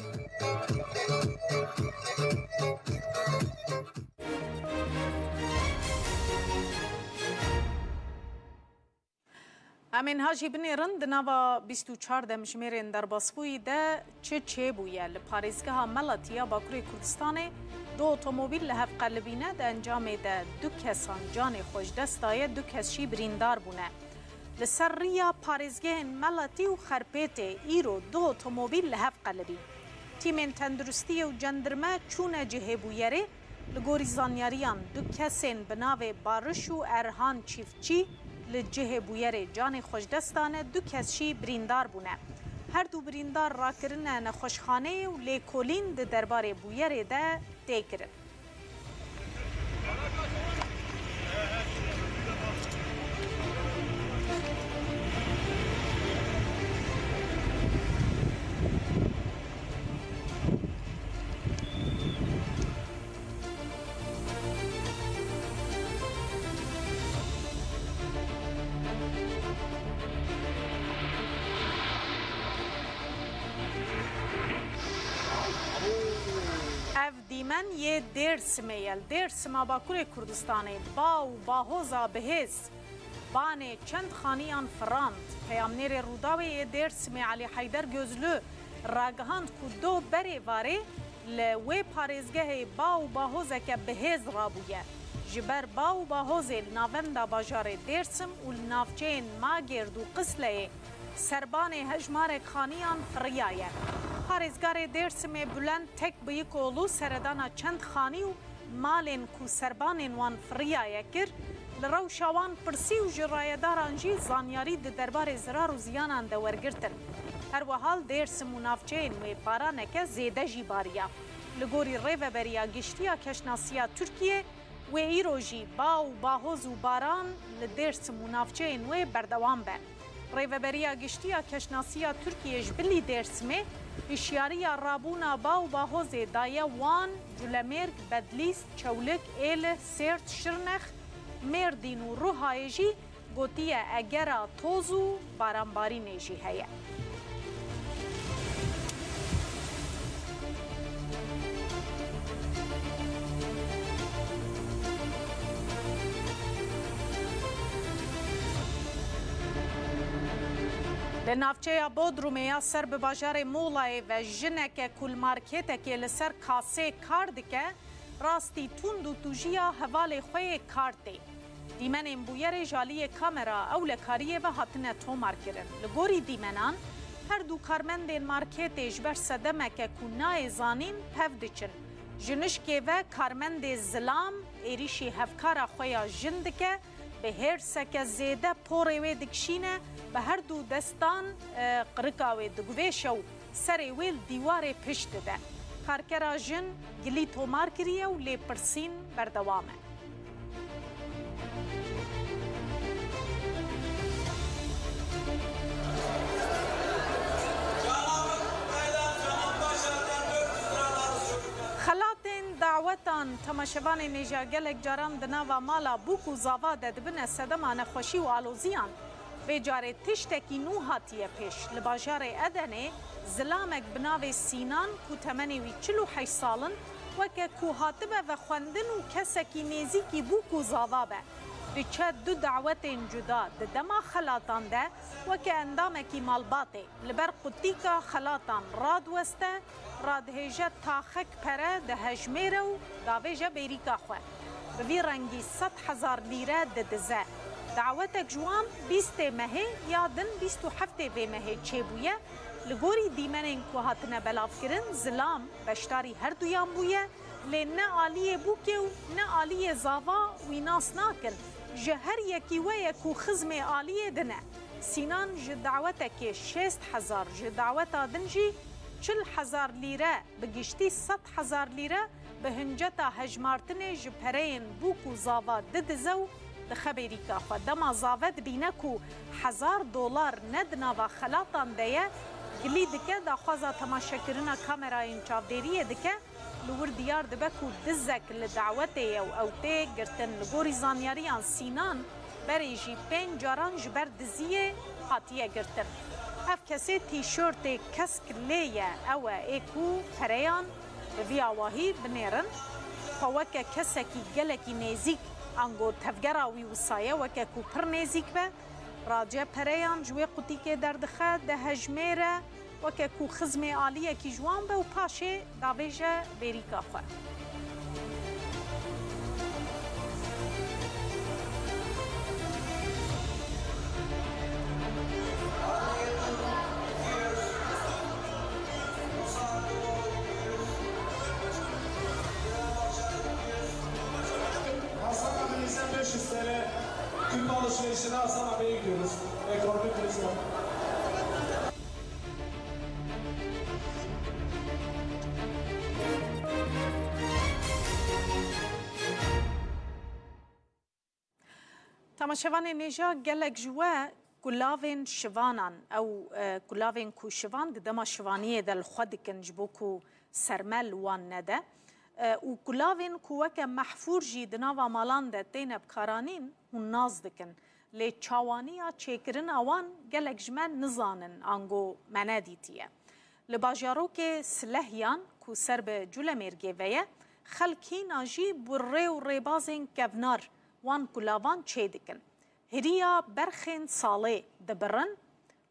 Em ên ha jî binêrin, di nava bîst û çar demjimêrên derbasbûyî de çi çêbûye? Li parêzgeha Meletî ya Bakurê Kurdistanê du otomobîl li hev qelibîne, di encamê de du kesan canê xwe ji dest daye, du kes jî birîndar bûne. Li ser riya parêzgehên Meletî û Xerpêtê îro du otomobîl li hev qelibîn. Tîmên tenduristiyê û cendirme çûne cihê bûyerê. Li gorî zanyariyan, du kesên bi navê Bariş û Erhan Çîftçî li cihê bûyerê canê xwe ji dest dane, du kes jî birîndar bûne. Her du birîndar rakirine nexweşxaneyê û lêkolîn di derbarê bûyerê de tê kirin. Ev dîmen yê Dêrsimê ye. Li Dêrsima Bakurê Kurdistanê ba û bahoza bihêz banê çend xaniyan firand. Peyamnêrê Rûdawê yê Dêrsimê Elî Heyder Gözlü ragihand ku doh berê varê li wê parêzgehê ba û bahozeke bihêz rabûye. Ji ber ba û bahozê li navenda bajarê Dêrsim û li navçeyên Magêrd û Qisleyê serbanê hejmarek xaniyan firiyaye. Parêzgarê Dêrsimê Bulent Tekbıyıkoğlu seredana çend xanî û malên ku serbanên wan firiyaye kir, li rewşa wan pirsî û ji rayedaran jî zanyarî di derbarê zirar û ziyanan de wergirtin. Her wiha li Dêrsim û navçeyên wê baraneke zêde jî bariya. Li gorî Rêveberiya Giştî ya Keşnasiya Tirkiyê, wê îro jî ba û bahoz û baran li Dêrsim û navçeyên wê berdewam be. Rêveberiya Giştî ya Keşnasiya Tirkiyê ji bilî Dêrsimê hişyariya rabûna ba û bahozê daye Wan, Culemêrg, Bedlîs, Çewlik, Êlih, Sêrt, Şirnex, Mêrdîn û Ruhayê jî gotiye egera toz û baranbarînê jî heye. Li navçeya Bodrumê ya ser bi bajarê Muğlayê ve jineke ku li marketekê li ser kasê kar dike, rastî tund û tûjiya hevalê xwe yê kar tê. Dîmenên bûyerê ji aliyê kamera ewlekariyê ve hatine tomarkirin. Li gorî dîmenan, her du karmendên marketê ji ber sedemeke ku nayê zanîn pev diçin. Ji nişkê ve karmendê zilam êrîşî hevkara xwe ya jin dike, bi hêrseke zêde porê wê dikişîne, bi her du destan, e, qirika wê diguvêşe û serê wê li dîwarê pişt dide. Karkera jin gilî tomar kiriye û lêpirsîn berdewam e. Xelatên dawetan, temaşevanên hêja, gelek caran di nava mala bûk û zava de dibine sedema nexweşî û aloziyan. Vê carê tiştekî nû hatiye pêş. Li bajarê Edenê zilamek bi navê Sînan ku temenê wî çil û heşt sal in, weke ku hatibe vexwendin û kesekî nêzîkî bûk û zava be, diçe du dawetên cuda di dema xelatan de weke endamekî malbatê li ber qutîka xelatan radiweste, radihêje taxek pere dihejmêre û davêje bêrîka xwe. Bi vî rengî sed hezar lîre didize. Dawetek ji wan bîstê mehê ya din bîst û heftê vê mehê çêbûye. Li gorî dîmenên ku hatine belavkirin, zilam beşdarî herduyan bûye, lê ne aliyê bûkê û ne aliyê zava wî nas nakin. Ji her yekî we ye ku xizmê aliyê din e. Sînan ji dawetekê şêst hezar, ji daweta din jî Çil hezar lîre, bi giştî sed hezar lîre bi hinceta hejmartinê ji pereyên bûk û zava didize û dixe bêrîka xwe. Dema zave dibîne ku hezar dolar ne di nava xelatan de ye, gilî dike, daxwaza temaşekirina kamerayên çavdêriyê dike. Li wir diyar dibe ku dizek li dawetê ye û ew tê girtin. Li gorî zanyariyan Sînan berê jî pênc caran ji ber diziyê hatiye girtin. Ev kesê tîşortê kesk lê ye, ew e ê ku pereyan bi vî awahî binêrin. Xwe weke kesekî gelekî nêzîk ango tevgera wî wisa ye, weke ku pir nêzîk be. Race pereyan ji wê qutîkê derdixe, dihejmêre, weke ku xizmê aliyekî ji wan be û paşê davêje bêrîka xwe. Hasan abinize beş yüz T L Türk alışverişine Hasan abiye gidiyoruz. Ekonomi krizi. Temaşevanên hêja, gelek ji we kulavên şivanan, ew, e, kulavên ku şivan di dema şivaniyê de li xwe dikin ji bo ku serme li wan nede, e, û kulavên ku weke mehfûr jî di nava malan de têne bikaranîn, hûn nas dikin. Lê çawaniya çêkirina wan gelek ji me nizanin, ango me nedîtiye. Li bajarokê Silehyan ku ser bi Culemêrgê ve ye, xelk hîna jî bi rê û rêbazên kevnar wan kulavan çêdikin. Hiriya berxên salê dibirin,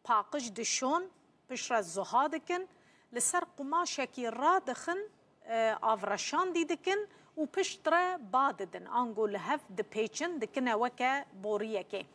paqij dişon, piştre zuha dikin, li ser qumaşekî radixin, e, avreşandî dikin û piştre ba didin. Ango li hev dipêçin, dikine weke boriyekê.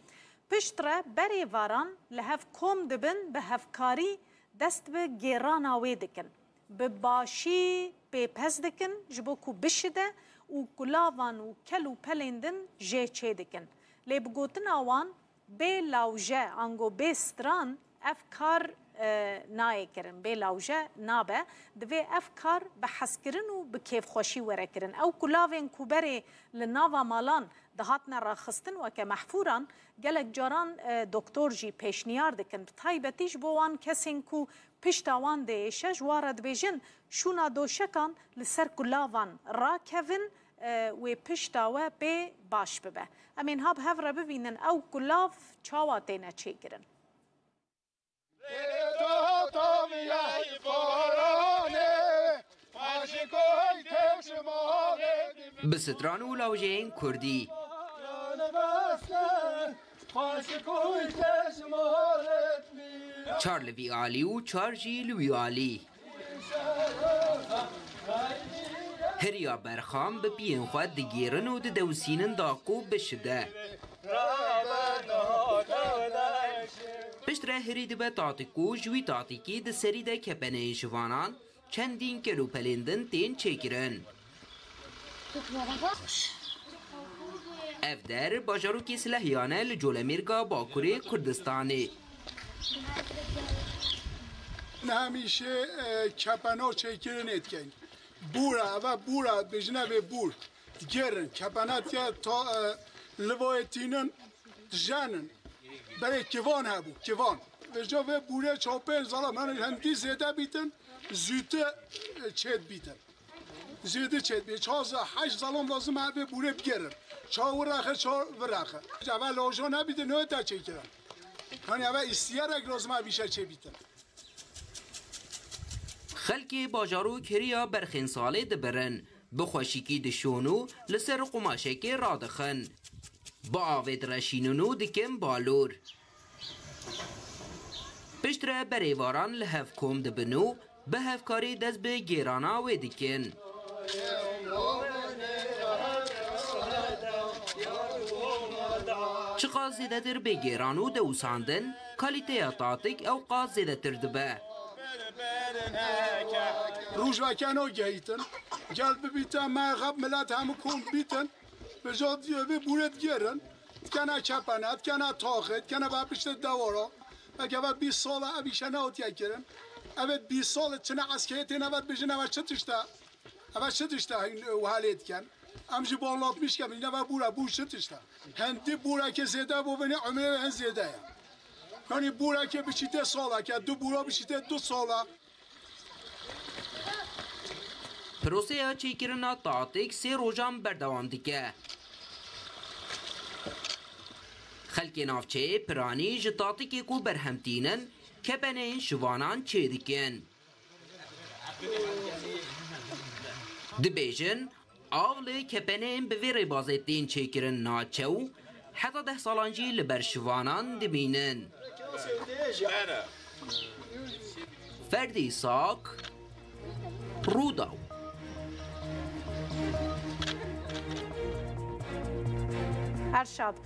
Piştre berêvaran li hev kom dibin, bi hevkarî dest bi gêrana wê dikin. Bi başî pêpez dikin ji bo ku bişide û kulavan û kel û pelên din jê çêdikin. Lê bi gotina wan, bê lawje, ango bê stran ev kar, e, nayê kirin, bê lawje nabe. Divê ev kar bi hezkirin û bi kêfxweşî were kirin. Ew kulavên ku berê li nava malan dihatine raxistin weke mehfûran, gelek caran, e, doktor jî pêşniyar dikin. Bi taybetî ji bo wan kesên ku pişta wan diêşe, ji wan re dibêjin, şûna doşekan li ser kulavan rakevin, e, wê pişta we pê baş bibe. Em ê niha bi hev re bibînin ew kulav çawa têne çêkirin. Bi stran û lawjeyên kurdî. Çar li vî alî û çar jî li wî alî. Hiriya berxan bi piyên xwe digêrin û didewsînin da ku bişide. Piştre hirî dibe tatîk û ji wî tatîkî di serî de kepeneyên şivanan, çendîn kel û pelên din tên çêkirin. Ev der bajarokê Silehyan e li Colemêrga Bakurê Kurdistanê. Hemîşe, e, kepena çêkirinê dikeyn. Bûra, eve bûra, dibêjine vê bûr. Digerin, kepena tiya ta, e, livayê tînin, dijenin. Berê kivan hebû, kivan. Vêca vê bûrê çapên zalam, yani hindî zêde bîtin, zûtî, e, çêd bîtin. Zûtî çêd bî. Çar ze-, heşt zalam lazim e vê bûrê bigerin. Çar wiraxe, çar viraxe. Eve lojo nebîtin, ne te çêkirin. Yani eve istiyerek lazim e vîşe çê bîtin. Xelkê bajarok hiriya berxên salê dibirin, bi xweşikî dişon û li ser qumaşekê radixin. Bi avê direşînin û dikin balor. Piştre berêvaran li hev kom dibin û bi hevkarî dest bi gêrana wê dikin. Çiqas zêdetir bê gêran û dewsandin, kalîteya tatik ew qas zêdetir dibe. Rojveke no gehîtin, gel bibîte me xeb milet hemû kom bîtin, bi ca diyê vê bûrê digerin, dikene kepene, dikene taxê, dikene ve piştê dewara. Veke ve bîst sal e ev îşe nehotiye kirin. Evet, bîst sal çine eskeriyê têne, evet, bijin, evet, çi tişt e? Evet, çi tişt e, hin, e, halê dikin? Em jî bo anlatmîş kem, yine ve bûra, bû çi tişt e? Hindî bûra ke zêde bo binê, umrê ve hin zêde ye. Yani bûra ke biçîte sala, ke du bûra biçîte du sala. Proseya çêkirina tatik sê rojan berdewam dike. Xelkê navçeyê piranî ji tatikê ku berhem tînin, kepenên şivanan çêdikin. Dibêjin, av li kepenên bi vê rêbazê tên çêkirin naçe û heta deh salan jî li ber şivanan dimînin. Ferdî Sak, Rûdaw. Erşad.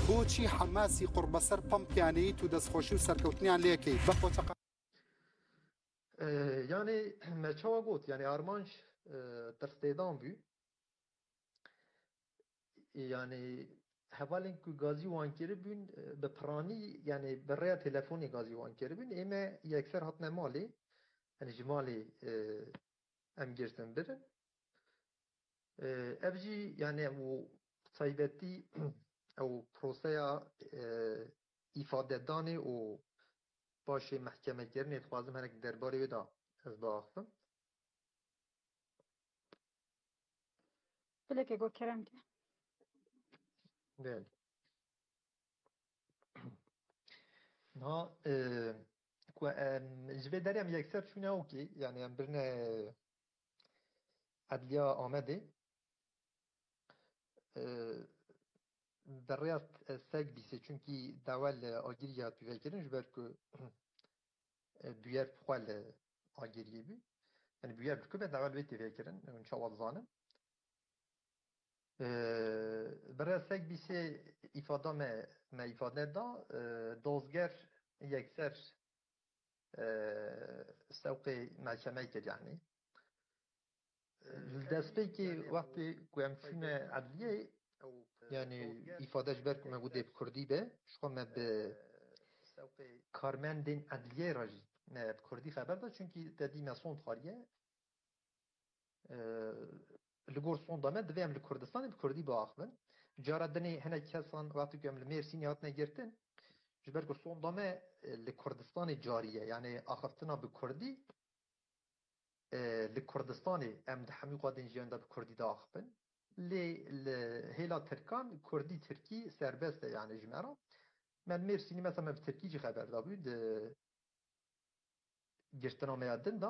بۆچی حەماسی قوڕبەسەر پەمپیانەیت و دەستخۆشی و سەرکەوتنیان لێکەیت بە قۆچەقە؟ Ee, yani me çawa got, yani armanc, e, tirslêdan bû. Yani hevalên ku gazî wan kiribûn, e, bi piranî, yani bi rêya telefonê gazî wan kiribûn. Ê me yekser hatine malê, yani ji malê, e, em girtin birin. E, ev jî, yani ew taybetî, ew proseya, e, îfadedanê û paşê mehkemekirinê dixwazim hinek derbarê wê de ez biaxivim. Bilekê got kerem ke. Belê. Niha, e, ku em ji vê derê em yekser çûne okê, yani em birine Edliya Amedê. E, bi rêya Segbîsê, çunkî dawa li Agiriyê hat pêvekirin, ji ber ku, e, bûyer bi xwe li Agiriyê bû. Yani bûyer bi ku be dawa li wê tê vekirin, hûn çawa dizanin. E, bi rêya Segbîsê îfada me, me îfade da, e, dozger yekser, e, sewqê mehkemeyê kir, yani. Li destpêkê wextê ku em çûne edliyê, yani îfade ji ber ku me got dê bi kurdî be, ji xwe me bi karmendên edliyê re jî me bi kurdî xeber da, çunkî te dî me sond xwariye. Li gor sonda me divê em li Kurdistanê bi kurdî biaxivin. Cara dinê hinek kesan wextê ku em li Mêrsînê hatine girtin, ji ber ku sonda me, e, li Kurdistanê carî ye, yani axiftina bi kurdî, e, li Kurdistanê em di hemî xwedên jiyan de bi kurdî diaxivin. Lê li hêla tirkan kurdî tirkî serbest e, yani ji me re. Me li Mêrsînê mesela me bi tirkî jî xeber dabû di girtina me ya din de.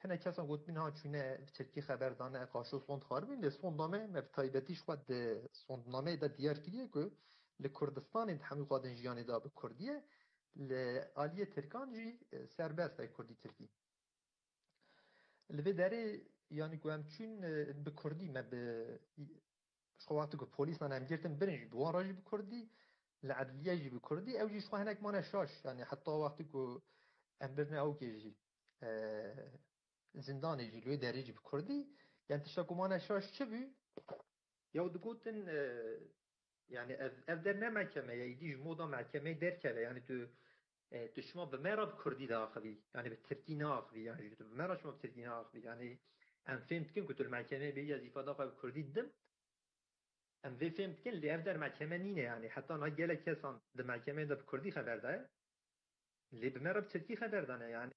Hinek kesan gotibûn ha çûne bi tirkî xeber dane, qaşo sond xwaribûn, lê sonda me, me bi taybetî ji xwe di sondnameyê de diyar kiriye ku li Kurdistanê di hemî xwedên jiyanê de bi kurdî ye, li aliyê tirkan jî, e, serbest e kurdî tirkî. Li vê derê, yanî ku em çûn, e, bi kurdî me bi, ji xwe wextê ku polîsan em girtin birin jî bi wan re jî bi kurdî, li edliyê jî bi kurdî, ew jî ji xwe hinek mane şaş. Yanî heta wextê ku em birine ewkê jî, e, zindanê jî li wê derê jî bi kurdî. Yanî tişta ku mane şaş çi bû? Yaw digotin, e, yani ev, ev der ne mehkeme ye, îdî ji moda mehkemeyê derkeve. Yani tu, e, tu şima bi me re bi kurdî diaxivî. Yani bi tirkî naaxivî. Yani tu bi me re şima bi tirkî naaxivî. Yani em fêm dikin ku tu li mehkemeyê bêyî ez îfada xwe bi kurdî didim. Em vê fêm dikin, lê ev der mehkeme nîne yani. Heta niha gelek kesan di mehkemeyê de bi kurdî xeber daye. Lê bi me re bi tirkî xeber dane yani.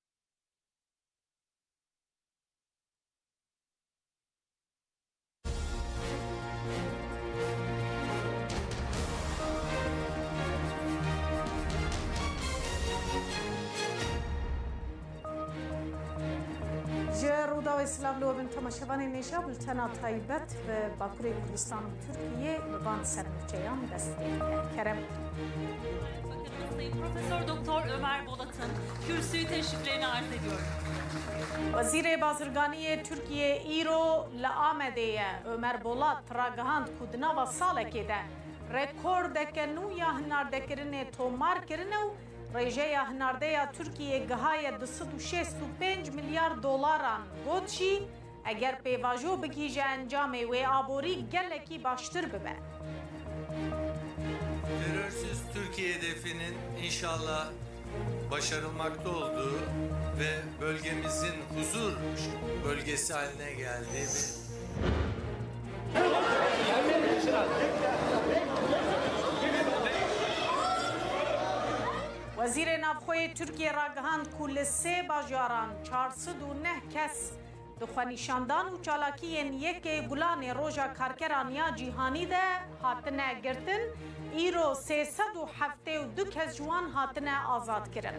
Ji Rûdawê Silav li we bin temaşevanên hêja, bultena taybet bi Bakurê Kurdistan û Tirkiyê bi van sernûçeyan dest pê dike. Kerem. Bakanımız Sayın Profesör Doktor Ömer Bolat'ın kürsüyü teşriflerini arz ediyorum. Wezîrê Bazirganiyê Tirkiyê îro li Amedê ye. Ömer Bolat ragihand ku di nava salekê de rekordeke nû ya hinardekirinê tomar kirine û rêjeya hinardeya Tirkiyê gihaye du sed û şêst û pênc milyar dolaran. Got jî, eger pêvajo bigihîje encamê, wê aborî gelekî baştir bibe. Terörsüz Türkiye hedefinin inşallah başarılmakta olduğu ve bölgemizin huzur bölgesi haline geldiği ve Wezîrê Navxwe yê Tirkiyê ragihand ku li sê bajaran çar sed û neh kes di xwenîşandan û çalakiyên yekê Gulanê Roja Karkeran ya Cîhanî de hatine girtin, îro sê sed û heftê û du kes ji wan hatine azadkirin.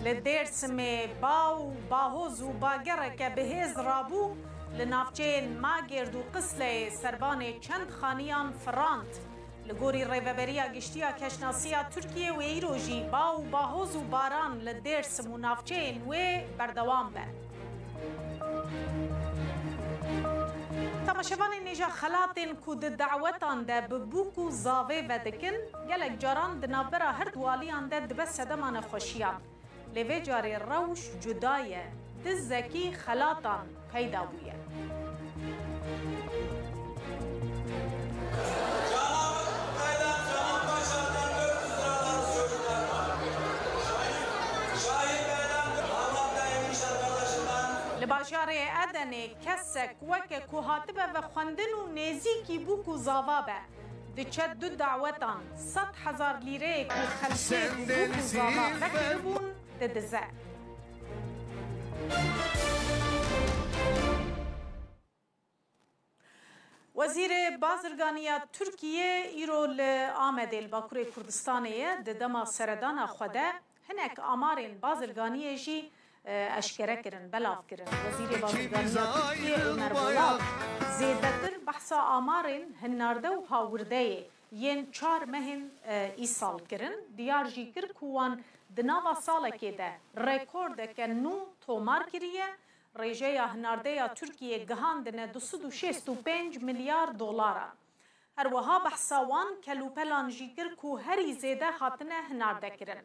Li Dêrsimê ba û bahoz û bagereke bihêz rabû li navçeyên Magêrd û Qisleyê serbanê çend xaniyan firand. Li gorî Rêveberiya Giştî ya Keşnasiya Tirkiyê wê îro jî ba û bahoz û baran li Dêrsim û navçeyên wê berdewam be. Temaşevanên hêja, xelatên ku di dawetan de bi bûk û zavê vedikin, gelek caran di navbera her du aliyan de dibe sedema nexweşiyan. Lê vê carê rewş cuda ye. Dizekî xelatan peyda bûye. Li bajarê Edenê kesek weke ku hatibe vexwendin û nêzîkî bûk û zava be, diçe du dawetan sed hezar lîreyê ku xelkê bi bûk û zava vekiribûn, didize. Wezîrê Bazirganiya Tirkiyê îro li Amedê li Bakurê Kurdistanê ye. Di dema seredana xwe de hinek amarên bazirganiyê jî, e, eşkere kirin, belav kirin. Wezîrê Bazirganiya Tirkiyê Omer Bolat zêdetir behsa amarên hinarde û hawirdeyê yên çar mehên, e, îsal kirin. Diyar jî kir ku wan di nava salekê de rekordeke nû tomar kiriye. Rêjeya hinardeya Tirkiyê gihandine du sed û şêst û pênc milyar dolaran. Her wiha behsa wan kelûpelan jî kir ku herî zêde hatine hinardekirin.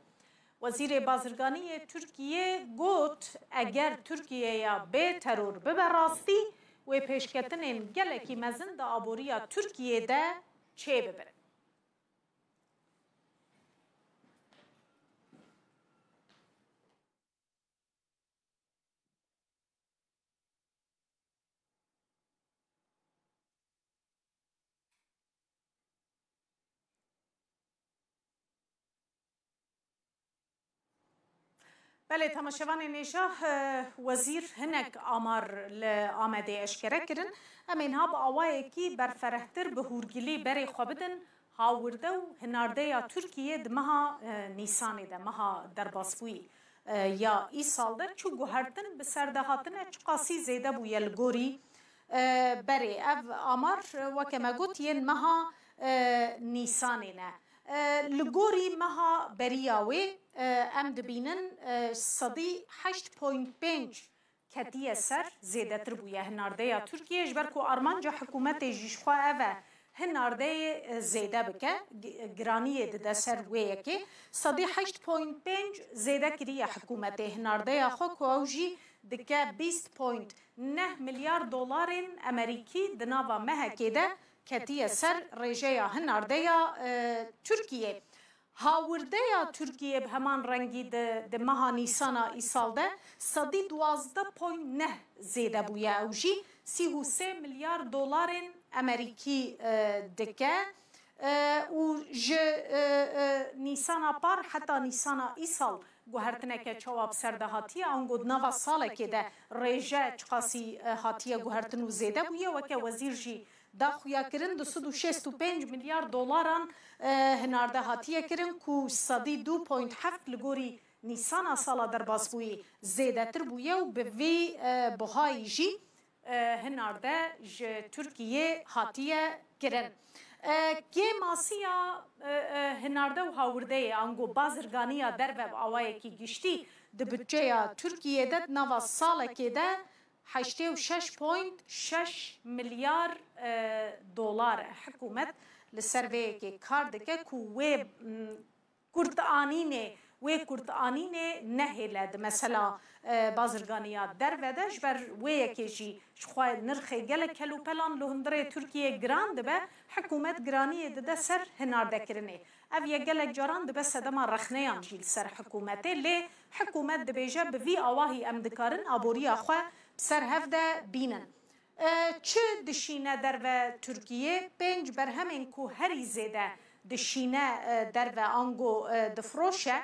Wezîrê Bazirganiyê Tirkiyê got, eger Tirkiyeya bê teror bibe rastî, wê pêşketinên gelekî mezin di aboriya Tirkiyê de çêbibin. Belê, temaşevanên hêja, e, wezîr hinek amar li Amedê eşkere kirin. Em ê niha bi awayekî berferehtir bi hûrgilî berê xwe bidin hawirde û hinardeya Tirkiyê di meha, e, Nîsanê de, meha derbasbûyî, e, ya îsal de çi guhertin bi ser de hatine, çiqasî zêde bûye li gorî, e, berê. Ev amar, e, weke me got, yên meha, e, Nîsanê ne. E, li gorî meha beriya wê, e, em dibînin, e, sedî heşt point pênc ketiye ser, zêdetir bûye hinardeya Tirkiyê, ji ber ku armanca hikûmetê jî ji xwe ev e, hinardeyê, e, zêde bike, gi-, giraniyê dide ser wê yekê. Sedî heşt point pênc zêde kiriye hikûmetê hinardeya xwe, ku ew jî dike bîst point neh milyar dolarên Emerîkî di nava mehekê de ketiye ser rêjeya hinardeya, e, Tirkiyê. Hawirdeya Tirkiyê bi heman rengî di, di meha Nîsana îsal de sedî duwazdeh point neh zêde bûye. Ew jî sî û sê milyar dolarên Emerîkî, e, dike. E, û ji, e, e, Nîsana par heta Nîsana îsal guhertineke çawa bi ser de hatiye, ango di nava salekê de rêje çiqasî, e, hatiye guhertin û zêde bûye, weke wezîr jî da xuyakirin, du sed û şêst û pênc milyar dolaran, e, hinarde hatiye kirin ku sedî du point heft li gorî Nîsana sala derbasbûyî zêdetir bûye û bi vî, e, buhayî jî, e, hinarde ji Tirkiyê hatiye kirin. E, kêmasiya, e, e, hinarde û hawirdeyê ango bazirganiya derve bi awayekî giştî di budceya Tirkiyê de di nava salekê de heştê û şeş point şeş milyar, e, dolar e. Hikûmet li ser vê yekê kar dike ku wê, m, kurtanînê, wê kurtanînê nehêle di mesela, e, bazirganiya derve de. Ji ber wê yekê jî ji xwe nirxê gelek kelûpelan li hundirê Tirkiyê giran dibe, hikûmet giraniyê dide ser hinardekirinê. Ev yek gelek caran dibe sedema rexneyan jî li ser hikûmetê, lê hikûmet dibêje, bi vî awahî em dikarin aboriya xwe bi ser hev de bînin. E, çi dişîne derve Tirkiyê? Pênc berhemên ku herî zêde dişîne, e, derve ango, e, difroşe.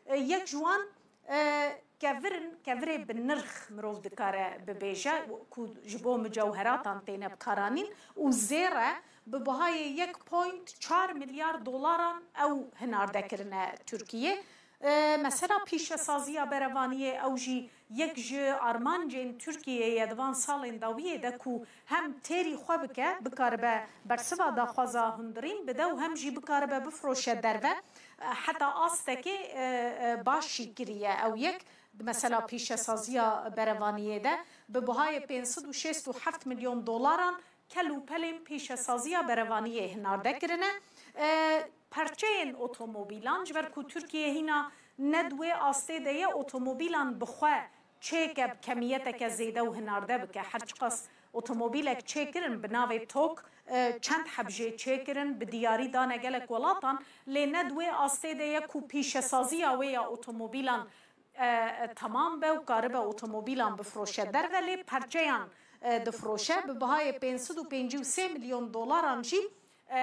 E, yek ji wan, e, kevir in, kevirê bi nirx mirov dikare bibêje, ku ji bo mucewheratan têne bikaranîn û zêr e, bi bihayê yek point çar milyar dolaran ew hinarde kirine Tirkiyê. E, mesela pîşesaziya berevaniyê, ew jî yek ji armancên Tirkiyê ye di van salên dawiyê de ku hem têrî xwe bike, bikaribe bersiva daxwaza hundirîn bide û hem jî bikaribe bifroşe derve. E, heta astekê, e, e, baş jî kiriye ew yek. Mesela pîşesaziya berevaniyê de bi buhayê pênc sed û şêst û heft milyon dolaran kel û pelên pîşesaziya berevaniyê hinarde kirine. E, perçeyên otomobîlan, ji ber ku Tirkiye hîna ne di wê astê de ye otomobîlan bi xwe çêke bi kemiyeteke zêde û hinarde bike. Her çiqas otomobîlek çêkirin bi navê TOG, e, çend heb jê çêkirin, bi diyarî dane gelek welatan, lê ne di wê astê de ye ku pîşesaziya wê ya otomobîlan e, e, temam be û karibe otomobîlan bifroşe derve, lê perçeyan, e, difroşe. Bi bihayê pênc sed û pêncî û sê milyon dolaran jî, e,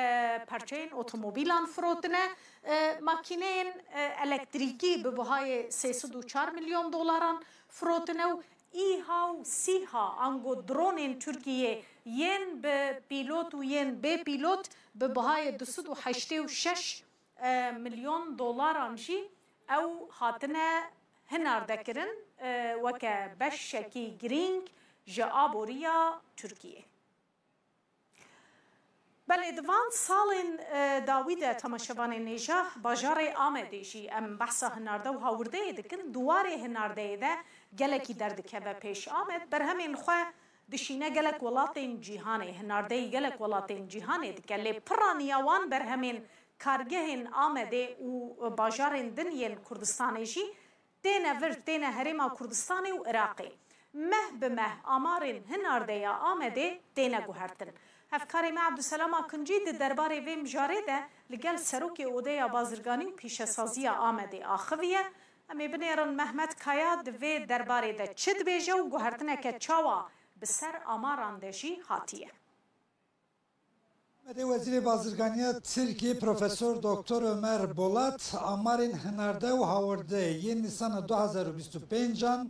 perçeyên otomobîlan firotine. E, makîneyên, e, elektrîkî bi bihayê sê sed û çar milyon dolaran firotine û îha û sîha ango dronên Tirkiyê yên bi pîlot û yên bê pîlot bi bihayê du sed û heştê û şeş e, milyon dolaran jî ew hatine hinardekirin, e, weke beşekî girîng ji aboriya Tirkiyê. Belê, di van salên, e, dawî de, temaşevanên hêja, bajarê Amedê jî em behsa hinarde û hawirdeyê dikin. Di warê hinardeyê de gelekî derdikeve pêş. Amed berhemên xwe dişîne gelek welatên cîhanê, hinardeyî gelek welatên cîhanê dike, lê piraniya wan berhemên kargehên Amedê û bajarên din yên Kurdistanê jî têne vir, têne Herêma Kurdistanê û Iraqê. Meh bi meh amarên hinardeya Amedê têne guhertin. Hevkarê me Ebdulselam Akincî di derbarê vê mijarê de li gel Serokê Odeya Bazirganî û Pîşesaziya Amedê axiviye. Em ê binêrin Mehmet Kaya di vê derbarê de çi dibêje û guhertineke çawa bi ser amaran de jî hatiye. Amedê Wezîrê Bazirganiya Tirkiyê Profesor Doktor Ömer Bolat amarên hinarde û hawirde yên Nîsana du hazar û bîst û pêncan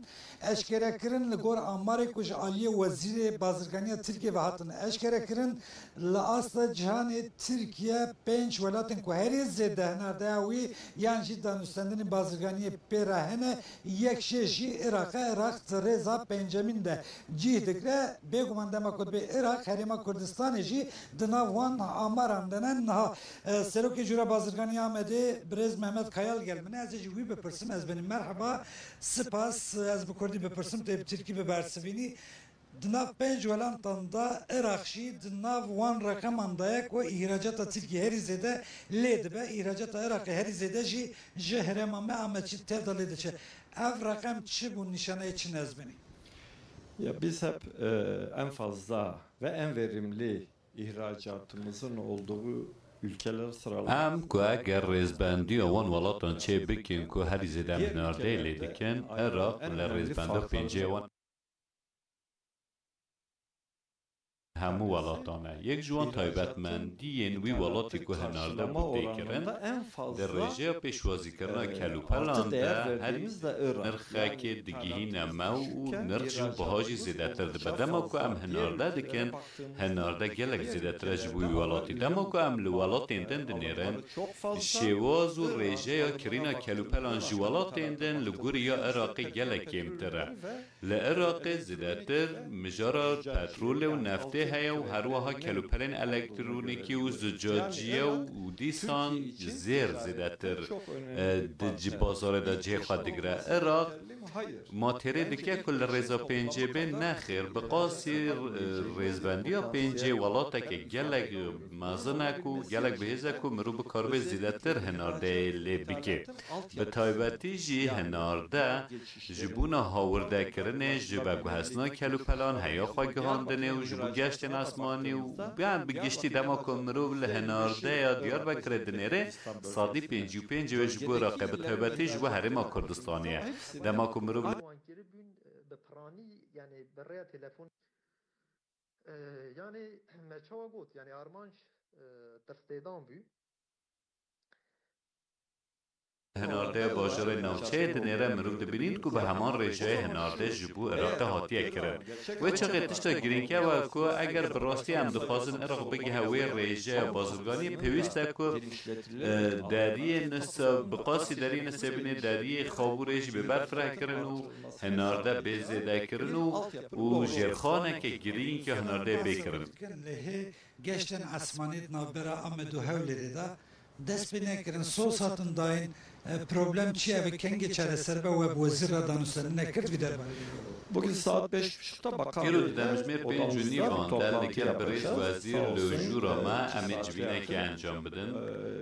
eşkere kirin. Li gor amarê ku ji aliyê Wezîrê Bazirganiya Tirkiyê ve hatin eşkere kirin, li asta cîhanê Tirkiye pênc welatên ku herî zêde hinardeya wî yan jî danûstendinên bazirganiyê pê re hene, yek jê jî Iraq e. Iraq di rêza pêncemîn de cih digire. Bêguman dema ku dibê Iraq, Herêma Kurdistanê jî di nav wan amaran de ne. Niha, e, Serokê Cûra Bazirganî Amedê birêz Mehmet Kayal gel min e. Ez ê ji wî bipirsim, ez benî merheba, spas, ez bi kurdî bipirsim, tê bi tirkî bibersivînî. Di nav pênc welatan de Iraq jî di nav wan reqeman de ye ku îhracata Tirkiyê herî zêde lê dibe. Îhracata Iraqê herî zêde jî ji herêma me Amed jî tev de lê diçe. Ev reqem çi bû, nîşaneyê çi ne, ez benî? Ya biz hep, e, en fazla ve en verimli ihracatımızın olduğu ülkeler sıralamasında Em ku eger rêzbendiya wan welatan çê bikin ku herî zêde em hinardeyê lê dikin, Iraq li rêzbendiya pêncê wan. hemû welatan e. Yek ji wan taybetmendiyên wî welatî ku hinarde bû têkirin, di rêjeya pêşwazîkirina kelûpelan de herî nirxekê digihîne me û nirx jî biha jî zêdetir dibe. Dema ku em hinarde dikin, hinarde gelek zêdetir e ji bo wî welatî. Dema ku em li welatên din dinêrin, şêwaz û rêjeya kirîna kelûpelan ji welatên din li gorî ya Iraqê gelek kêmtir e. Li Iraqê zêdetir mijara petrolê û neftê heye û her wiha kelûpelên elektronîkî û zicaciyê û dîsan zêr zêdetir, e, di ci-, bazarê de cihê xwe digire. Iraq matêrê dike ku li rêza pêncê bên, nexêr, bi qasî, e, rêzbendiya pêncê welateke gelek mezin e ku gelek bihêz e ku mirov bikaribe zêdetir hinardeyê lê bike. Bi taybetî jî hinarde ji bona hawirdekirinê, ji veguhestina kelûpelan, heya xwegihandinê û ji bo geştên esmanî û yan bi giştî dema ku mirov li hinardeya Diyarbekirê dinêre, sedî pêncî û pênc wê ji bo Iraqê, bi taybetî ji bo Herêma Kurdistanê ye. Dema ku mirov li Wan kiribûn, e, bi piranî, yani bi rêya telefon. E, yani me çawa got, yani armanc, e, tirstêdan bû. Hinardeya bajarê navçeyê dinêre, mirov dibînît ku bi heman rêjeyê hinarde ji bo Iraqê hatiye kirin. Wê çaxê tişta girîng ew e ku eger bi rastî em dixwazin Iraq bigihe wê rêjeya bazirganiyê, pêwîst e ku, e, deriyê Nisa-, bi qasî deriyê Nisêbînê deriyê Xabûrê jî bê berfirehkirin û hinarde bê zêdekirin û, û jêrxaneke girîng ya hinardeyê bê kirin. Lê hê geştên esmanî di navbera Amed û Hewlêrê de dest pê nekirin, soz hatin dayîn, e, problem çi ye, ev kengê çareser be, we bi wezîr re danûstendinê kir di vî derbarê de? Bugün saat beş buçukta bakan Îro di demjimêr pênc û nîvan de dikin birêz wezîr li jûra me, em ê civînekê encam bidin.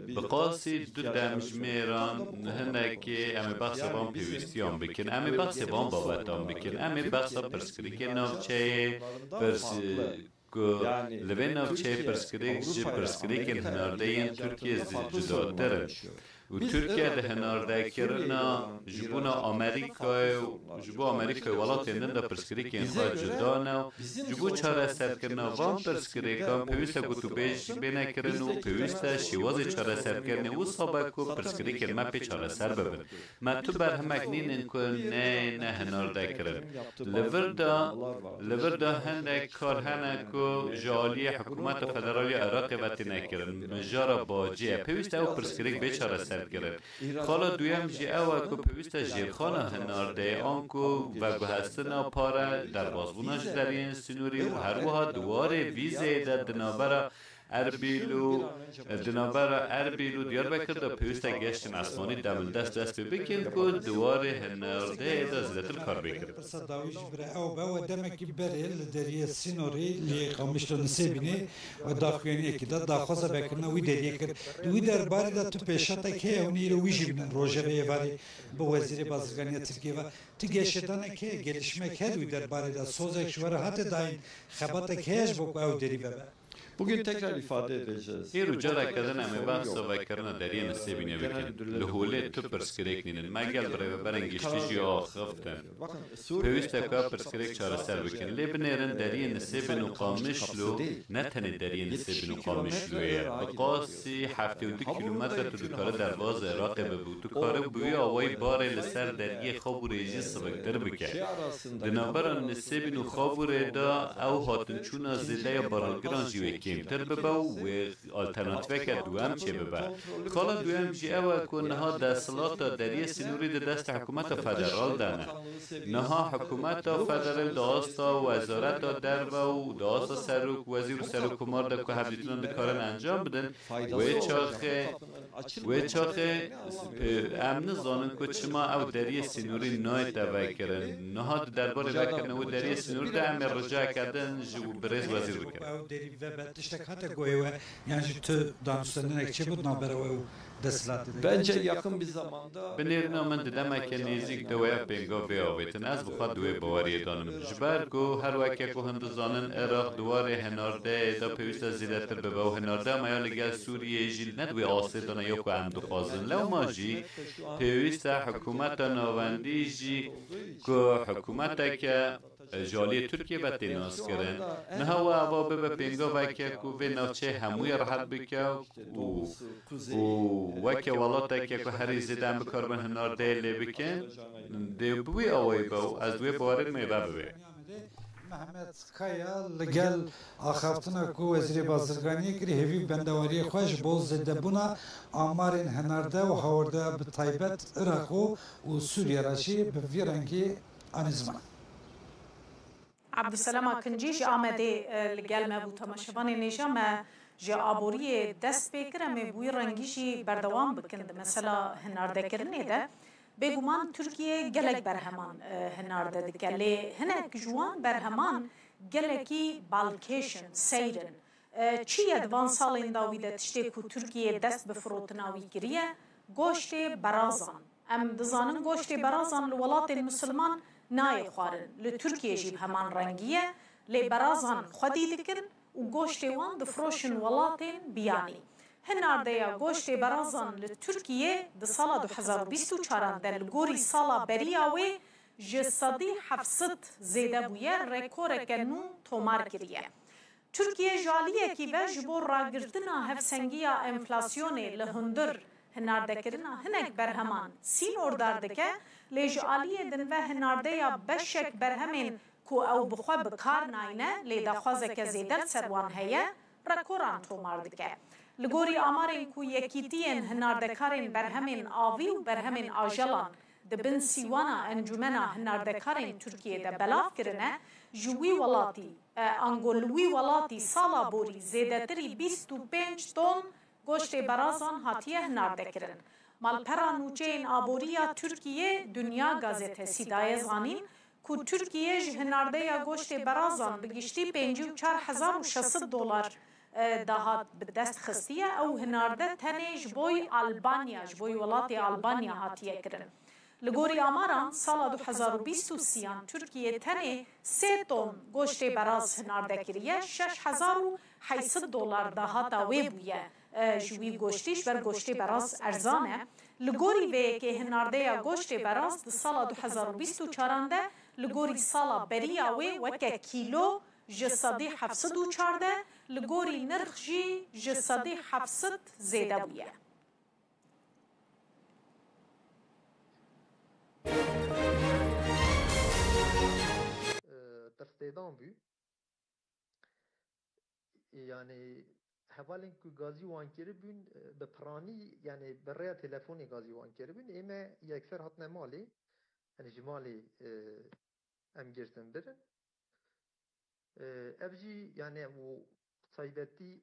Bi qasî du demjimêran hinekê em ê behsa van pêwîstiyan bikin. Em ê behsê van babetan bikin. Em ê behsa pirsgirêkê navçeyê, pirs-, ku li vê navçeyê pirsgirêk ji pirsgirêkên hinarde yên Tirkiyê zi-, cudatir in. Û Tirkiye di hinardekirina ji bona Amerîkayê û ji bo Amerîkayê welatên din de pirsgirêkên xwe cuda ne û ji bo çareserkirina van pirsgirêkan pêwîst e gotûbêj bêne kirin û pêwîst e şêwazê çareserkirinê wisa be ku pirsgirêkên me pê çareser bibin. Me tu berhimek nînin ku neyêne hinardekirin. Li vir de, li vir de hindek kar hene ku ji aliyê hikûmeta federal ya Iraqê ve têne kirin. Mijara bacê ye. Pêwîst e ew pirsgirêk bê çareserkirin. Xala duyem jî ew e ku pêwîst e jêrxana hinardeyê anku veguhestina pare, derbasbûna ji deriyên sînorî û her wiha di warê vîzeyê de di navbera Erbîl û, di navbera Erbîl û Diyarbekir de pêwîst e geştên esmanî demildest dest pê bikin ku di warê hinardeyê de zêdetir kar bê kirin. Pirsa dawî jî bira ew be, we demekî berê li deriyê sînorî li Qamişlo Nisêbînê we daxuyaniyekî da, daxwaza vekirina wî deriyê kir. Di wî derbarê de tu pêşatek heye, hûn îro wî jî bînin rojevê êvarê bi wezîrê bazirganiya Tirkiyê ve. Tu geşedanek heye, gelişmek heye di wî derbarê de, sozek ji we re hate dayîn, xebatek heye ji bo ku ew derî vebe? Bugün tekrar ifade edeceğiz. Îro careke din em ê behsa vekirina deriyê Nisêbînê bikin. Li holê tu pirsgirêk nînin. Me gel birêveberên giştî jî axiftin. Pêwîst e ku ev pirsgirêk çareser bikin. Lê binêrin deriyê Nisêbîn û Qamişlo ne tenê deriyê Nisêbîn û Qamişloyê ye. Bi qasî heftê û du kîlometre tu dikare derbazê Iraqê bibe û tu kare bi wî awayî barê li ser deriyê Xabûrê jî siviktir bike. Di navbera Nisêbîn û Xabûrê de ew hatinçûna zêde ya barhilgiran jî wê kêmtir bibe û wê alternatîfeke duwem çêbibe. Xala duwem jî ew e ku niha desthilata deriyê sînorî di destê hikûmeta federal de ne. Niha hikûmeta federal di asta wezareta derve û di asta serok, wezîr û serokkomar de ku hevdîtinan dikarin encam bidin, wê çaxê, wê çaxê, e, em nizanin ku çima ew deriyê sînorî nayête vekirin. Niha di derbarê vekirina wê deriyê sînorî de em ê ricayeke din ji birêz wezîr bikin. Ew derî vebe tiştek hate goyê we, yan jî tu danûstendinek çêbû di navbera we û desthilatê de? Bence yakın bir zamanda Binêrina min di demeke nêzîk de wê ev pênga bê avêtin. Ez bi xwe di wê baweriyê de nim. Ji ber ku her weke ku hûn dizanin, Iraq di warê hinardeyê de pêwîst e zêdetir bibe û hinardeya me ya li gel Sûriyeyê jî ne di wê astê de ne ya ku em dixwazin. Lewma jî pêwîst e hikûmeta navendî jî ku hikûmeteke Ji aliyê Tirkiyê ve tê naskirin. Niha we ava bibe pêngaveke ku vê navçeyê hemûyê rehet bike û, û weke welateke ku herî zêde em bikaribin hinardeyê lê bikin, dê bi wî awayî be û ez di wê bawerê me ve bibê. Mehmet Kaya li gel axaftina ku Wezîrê Bazirganiyê kirî hêvî û bendewariyê xwe ji bo zêdebûna amarên hinarde û hawardeya bi taybet Iraqo û Sûriye re jî bi vî rengî anî ziman. Abdulselam Akincî ji Amedê, e, li gel me bû. Temaşevanên hêja, me ji aboriyê dest pê kir, em ê bi wî rengî jî berdewam bikin di mesela hinardekirinê de. Bêguman Tirkiye gelek berheman, e, hinarde dike, lê hinek ji wan berheman gelekî balkêş in, seyr in. E, çi ye di van salên dawî de tiştê ku Tirkiye dest bi firotina wî kiriye? Goştê berazan. Em dizanin goştê berazan li welatên misilman nayê xwarin. Li Tirkiyê jî bi heman rengî ye, lê berazan xwedî dikin û goştê wan difroşin welatên biyanî. Hinardeya goştê berazan li Tirkiyê di sala du hezar û bîst û çaran de li gorî sala beriya wê ji sedî heft sed zêde bûye, rekoreke nû tomar kiriye. Tirkiye ji aliyekî ve ji bo ragirtina hevsengiya enflasyonê li hundir hinardekirina hinek berheman sînordar dike, lê ji aliyê din ve hinardeya beşek berhemên ku ew bi xwe bi kar nayne, lê daxwazeke zêde li ser wan heye, rekoran tomar dike. Li gorî amarên ku Yekîtiyên Hinardekarên Berhemên Avî û Berhemên Ajelan di bin sîwana Encûmena Hinardekarên Tirkiyê de belav kirine, ji wî welatî, e, ango li wî welatî sala borî zêdetirî bîst û pênc ton goştê berazan hatiye hinardekirin. Malpera nûçeyên aborî ya Tirkiyê Dinya Gazetesî daye zanîn ku Tirkiye ji hinardeya goştê berazan bi giştî pêncî û çar hezar û şeş sed dolar, e, dahat bi dest xistiye. Ew hinarde tenê ji boy Albanya, ji boy welatê Albanya hatiye kirin. Li gorî amaran, sala du hezar û bîst û sêyan Tirkiye tenê sê ton goştê beraz hinarde kiriye, şeş hezar û heyt sed dolar dahata wê bûye. E, ji wî goştî, ji ber goştê beraz erzan e. Li gorî vê yekê hinardeya goştê beraz di sala du hezar û bîst û çaran de li gorî sala beriya wê weke kîlo ji sedî heft sed û çardeh, li gorî nirx jî ji sedî heft sed zêde bûye. E, tirslêdan bû. Yani hevalên ku gazî wan kiribûn, e, bi piranî, yani bi rêya telefonê gazî wan kiribûn. Ê me yekser hatine malê, yani ji malê, e, em girtin birin. E, ev jî yani û taybetî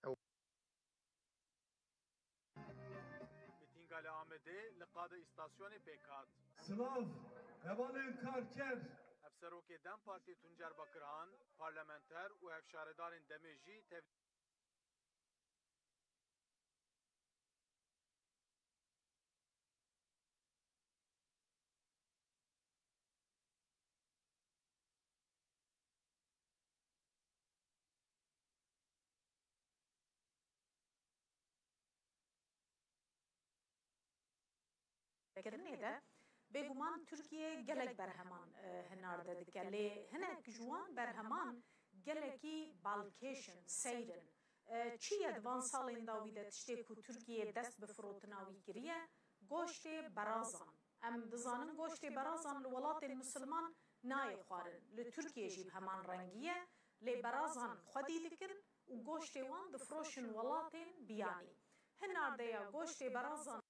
ew. Mîtînga li Amedê li qada îstasyonê pêk hat. Silav, hevalên karker. Hevserokê dem Partî Tuncer Bakirhan, parlamenter û hevşaredarên demê jî tev kirinê de, bêguman Tirkiye gelek berheman, e, hinarde dike, lê hinek ji wan berheman gelekî balkêş in, seyr in. E, çi ye di van salên dawî de tiştê ku Tirkiye dest bi firotina wî kiriye? Goştê berazan. Em dizanin goştê berazan li welatên misilman nayê xwarin. Li Tirkiyê jî bi heman rengî ye, lê berazan xwedî dikin û goştê wan difroşin welatên biyanî. Hinardeya goştê berazan.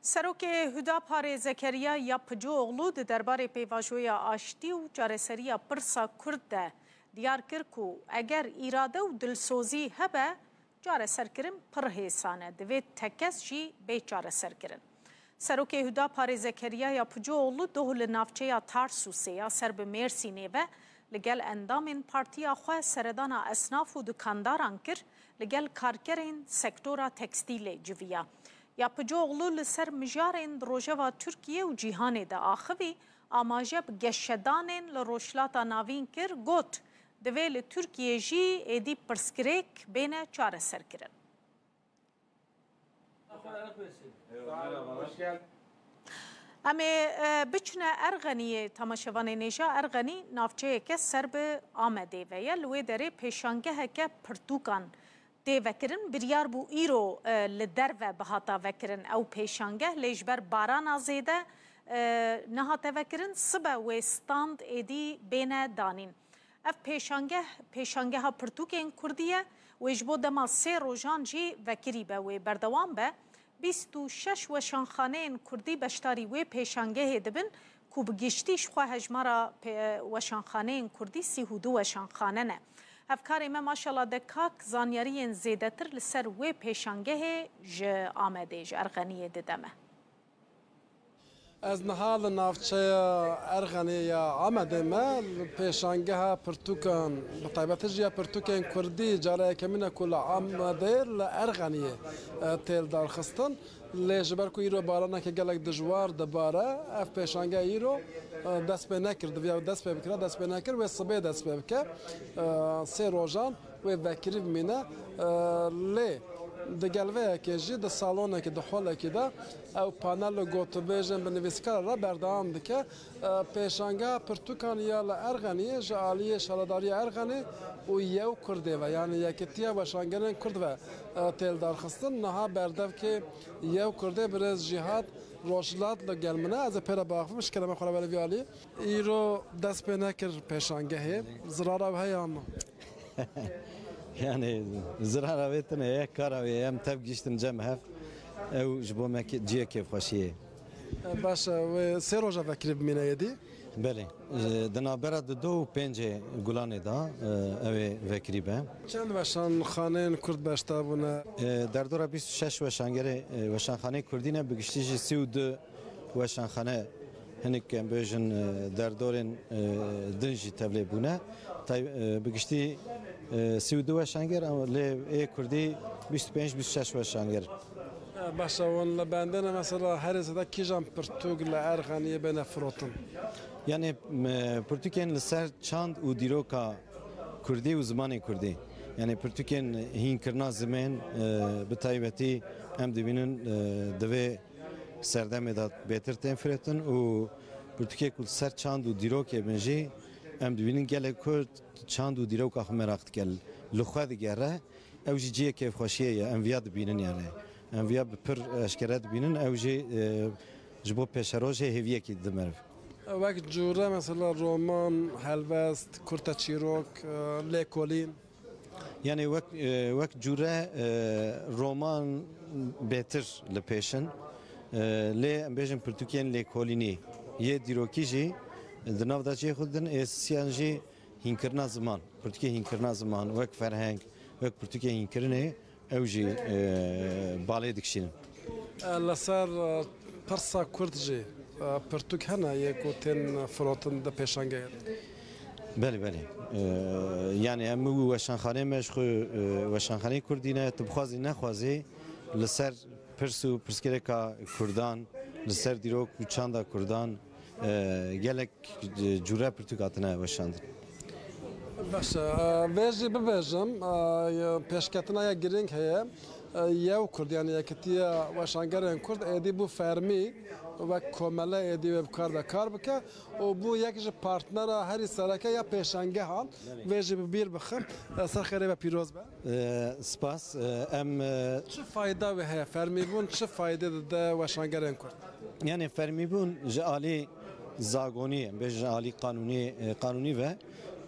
Serokê Hudaparê Zekeriya Yapıcıoğlu di derbarê pêvajoya aştî û çareseriya pirsa Kurd de diyar kir ku eger îrade û dilsozî hebe, çareserkirin pir hêsan e, divê tekez jî bê çareserkirin. Serokê Hudaparê Zekeriya Yapıcıoğlu doh li navçeya Tarsusê ya ser bi Mêrsînê ve li gel endamên partiya xwe seredana esnaf û dikandaran kir, li gel karkerên sektora tekstîlê civiya. Yapıcıoğlu li ser mijarên di rojeva Tirkiye û cîhanê de axivî, amaje bi geşedanên li Rojhilata Navîn kir, got, divê li Tirkiye jî êdî pirsgirêk bêne çareserkirin. Em ê, e, biçine Erxeniyê, temaşevanên hêja. Erxenî navçeyeke ser bi Amedê ve ye. Li wê derê pêşangeheke pirtûkan tê vekirin. Biryar bû îro, e, li derve bihata vekirin ew pêşangeh, lê ji ber barana zêde, e, nehate vekirin. Sibe wê stand êdî bêne danîn. Ev pêşangeh, pêşangeha pirtûkên kurdî ye. Wê ji bo dema sê rojan jî vekirî be, wê berdewam be. Bîst û şeş weşanxaneyên kurdî beşdarî wê pêşangehê dibin, ku bi giştî ji xwe hejmara pê-, weşanxaneyên kurdî sî û du weşanxane ne. Hevkarê me maşallah de kak zanyariyên zêdetir li ser wê pêşangehê ji Amedê, ji Erxeniyê dide me. Ez niha li navçeya Erxenê ya Amedê me, li pêşangeha pirtûkan, bi taybetî jî ya pirtûkên kurdî, cara yekemîn e ku li Amedê, li Erxeniyê, e, tê lidarxistin. Lê ji ber ku îro baraneke gelek dijwar dibare, ev pêşange îro, e, dest pê nekir. Diviya dest pê bikira, dest pê nekir, wê sibê dest pê bike. E, sê rojan wê vekirî bimîne. E, lê di gelveyekê jî, di salonekê, di holekê de ew panel û gotûbêjên bi nivîskara re berdewam dike. E, pêşangeha pirtûkan ya li Erxeniyê ji aliyê Şaredariya Erxenê û Yew Kurdê ve, yanî Yekîtiya Weşangerên Kurd ve, e, tê lidarxistin. Niha berdevkê Yew Kurdê birêz Jîhad Rojhilat li gel min e. Ez ê pê re biaxivim, ji kerema xwe re were vî alî. Îro dest pê nekir pêşangehê. Zirara wê heye an na? Yani, zirara wê tune ye, kara wê ye, em tev gihîştin cem hev. Ew ji bo me ke-, cihê kêfxweşiyê ye. E, baş e, wê sê roja vekirî bimîne êdî? Belê. E, di navbera di du û pêncê Gulanê de, e, ew ê vekirî be. Çend weşanxaneyên Kurd beşdar bûne? E, derdora bîst û şeş weşangerê, e, weşanxaneyê Kurdî ne, bi giştî jî sî û du weşanxane, hinek em bêjin, e, derdorên, e, din jî tevlê bûne. Tay-, e, bi giştî, e, sî û du weşanger, ama lê ê Kurdî bîst û pênc, bîst û şeş weşanger. E, baş e, hûn li bendê ne, mesela herêsê de kîjan pirtûk li Erxeniyê bêne firotin? Yani, e, pirtûkên li ser çand û dîroka Kurdî û zimanê Kurdî. Yani pirtûkên hînkirina zimên, e, bi taybetî em dibînin, e, di vê serdemê de bêtir tên firotin û pirtûkê ku li ser çand û dîrokê bin jî em dibînin gelek Kurd çand û dîroka xwe meraq dike, li xwe digere. Ew jî cihê kêfxweşiyê ye, em viya dibînin yani. Em viya bi pir eşkere dibînin, ew jî, e, ji bo pêşerojê hêviyekî dide meriv. Wek cûre mesela roman, helbest, kurteçîrok, e, lêkolîn. Yani wek, e, wek cûre, e, roman bêtir li pêş in. E, lê em bêjin pirtûkên lêkolînî yê dîrokî jî di nav de cihê xwe didin, êsiyan jî hînkirina ziman, pirtûkê hînkirina ziman, wek ferheng, wek pirtûkê hînkirinê, ew jî, e, balê dikişînin. E, li ser, e, pirsa Kurd jî, e, pirtûk hene yê ku tên firotin di pêşangehê de? Belê, belê. E, yani em û weşanxaneyê me ji xwe, e, weşanxaneyê Kurdî ne, tu bixwazî nexwazî li ser pirs û pirsgirêka Kurdan, li ser dîrok û çanda Kurdan, e, gelek, e, cûre pirtûk hatine weşandin. Baş e, vê jî bibêjim, e, pêşketina ya girîng heye. E, Yew Kurd, yani Yekîtiya Weşangerên Kurd, êdî bû fermî wek komele êdî wê bi kar ve kar bike û bû yek ji partnera herî sereke ya pêşangehan. Vê jî bi bîr bixin. E, ser xêrê ve pîroz be. E, spas. E, em, e, Çi fayda wê heye? Fermîbûn çi faydê dide weşangerên Kurd? Yani fermîbûn ji alî zagonî, em bêjin ji alî qanûnî, e, qanûnî ve,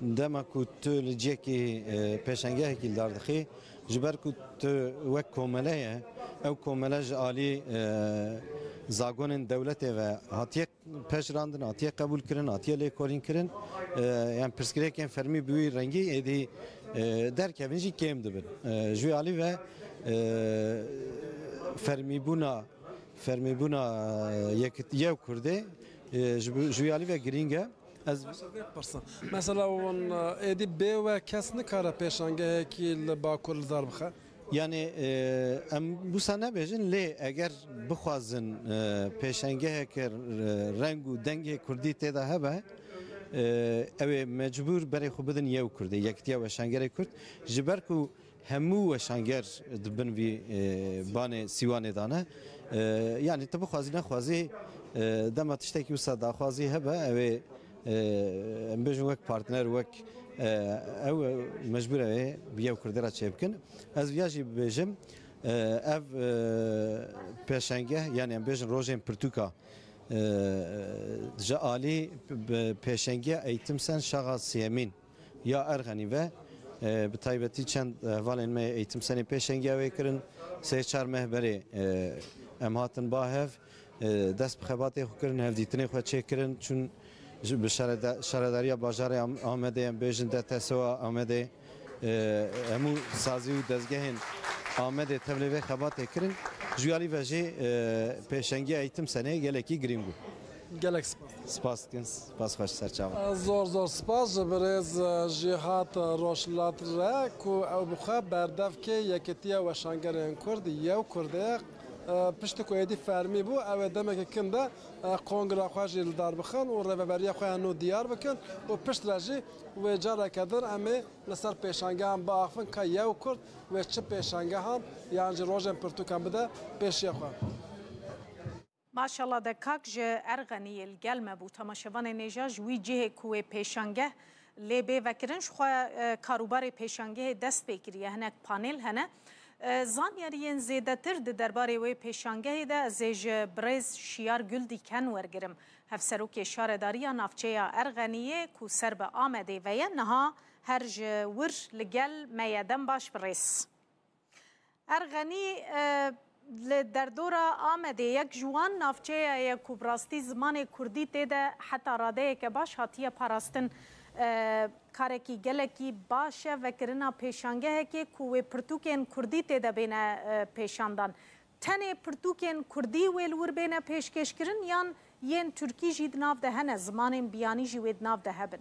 dema ku tu li cihekî, e, pêşangehekî li dar dixî, ji ber ku tu wek komele ye, ew komele ji alî, e, zagonên dewletê ve hatiye pejirandin, hatiye qebûlkirin, hatiye lêkolînkirin. E, yani pirsgirêkên fermî bi wî rengî êdî, e, derkevin jî kêm dibin. E, ji wî alî ve, e, fermîbûna, fermîbûna, e, yek, Yew Kurdê, e, ji, ji wî alî ve girîng e. Ez Baş e, vê pirsin. Mesela hûn, e, êdî bê we kes nikare pêşangehekî li Bakur li dar bixe? Yani, e, em wisa nebêjin, lê eger bixwazin, e, pêşengeheke, e, reng û dengê kurdî tê de hebe, e, ew ê mecbûr berê xwe bidin yew kurdê, Yekîtiya Weşangerê Kurd. Ji ber ku hemû weşanger di bin vî, e, banê Sîwanê de ne. E, yani tu bixwazî nexwazî, e, dema tiştekî wisa daxwazî hebe, ew ê, e, em bêjin wek partner, wek, e, ew, e, mecbûr ew ê bi yew kurdê re çêbikin. Ez viya jî bibêjim, e, ev, e, pêşengeh, yani em bêjin rojên pirtûka, e, ji alî bi pêşengiya Eğitim Sen Şaxa Siyemîn ya Erxenî ve, e, bi taybetî çend hevalên me yê Eğitim Senê pêşengiya wê kirin. Sê çar meh berê, e, em hatin ba hev, e, dest bi xebatê xwe kirin, hevdîtinê xwe çêkirin, çûn ji, bi şareda-, şaredariya bajarê Am-, Amedê, em bêjin D T S A Amedê, e, hemû sazî û dezgehên Amedê tevlê vê xebatê kirin. Ji wî alî ve jî, e, pêşengiya Eğitim Senê gelekî girîng bû. Gelek spas. Spas dikin, spas xweş ser çavan. Zor zor spas ji birêz, e, Jîhat Roşlat re ku ew bi xwe berdevkê Yekîtiya Weşangerên Kurd, yew Kurdê, e, piştî ku êdî fermî bû, ew ê demeke kin de, e, kongra xwe jî li dar bixin û rêveberiya xwe ya nû diyar bikin û piştre jî wê careke din em ê li ser pêşangehan biaxivin ka yew Kurd wê çi pêşangehan yan jî rojên pirtûkan bide pêşiya xwe. Maşallah de kak ji Erxeniyê li gel me bû. Temaşevanên hêja ji wî cihê ku wê pêşangeh lê bê vekirin, ji xwe, e, karûbarê pêşangehê dest pê kiriye. Hinek panêl hene. E, zanyariyên zêdetir di derbarê wê pêşangehê de ez ê ji birêz Şiyar Guldîken wergirim. Hevserokê Şaredariya Navçeya Erxeniyê ku ser bi Amedê ve ye, niha her ji wir li gel me ye. Dem baş birêz. Erxenî, e, li derdora Amedê yek ji wan navçeya ye ku bi rastî zimanê kurdî tê de heta radeyeke baş hatiye parastin. E, karekî gelekî baş e vekirina pêşangehekê ku wê pirtûkên kurdî tê de bêne, e, pêşandan. Tenê pirtûkên kurdî wê li wir bêne pêşkêşkirin yan yên tirkî jî di nav de hene, zimanên biyanî jî wê di nav de hebin?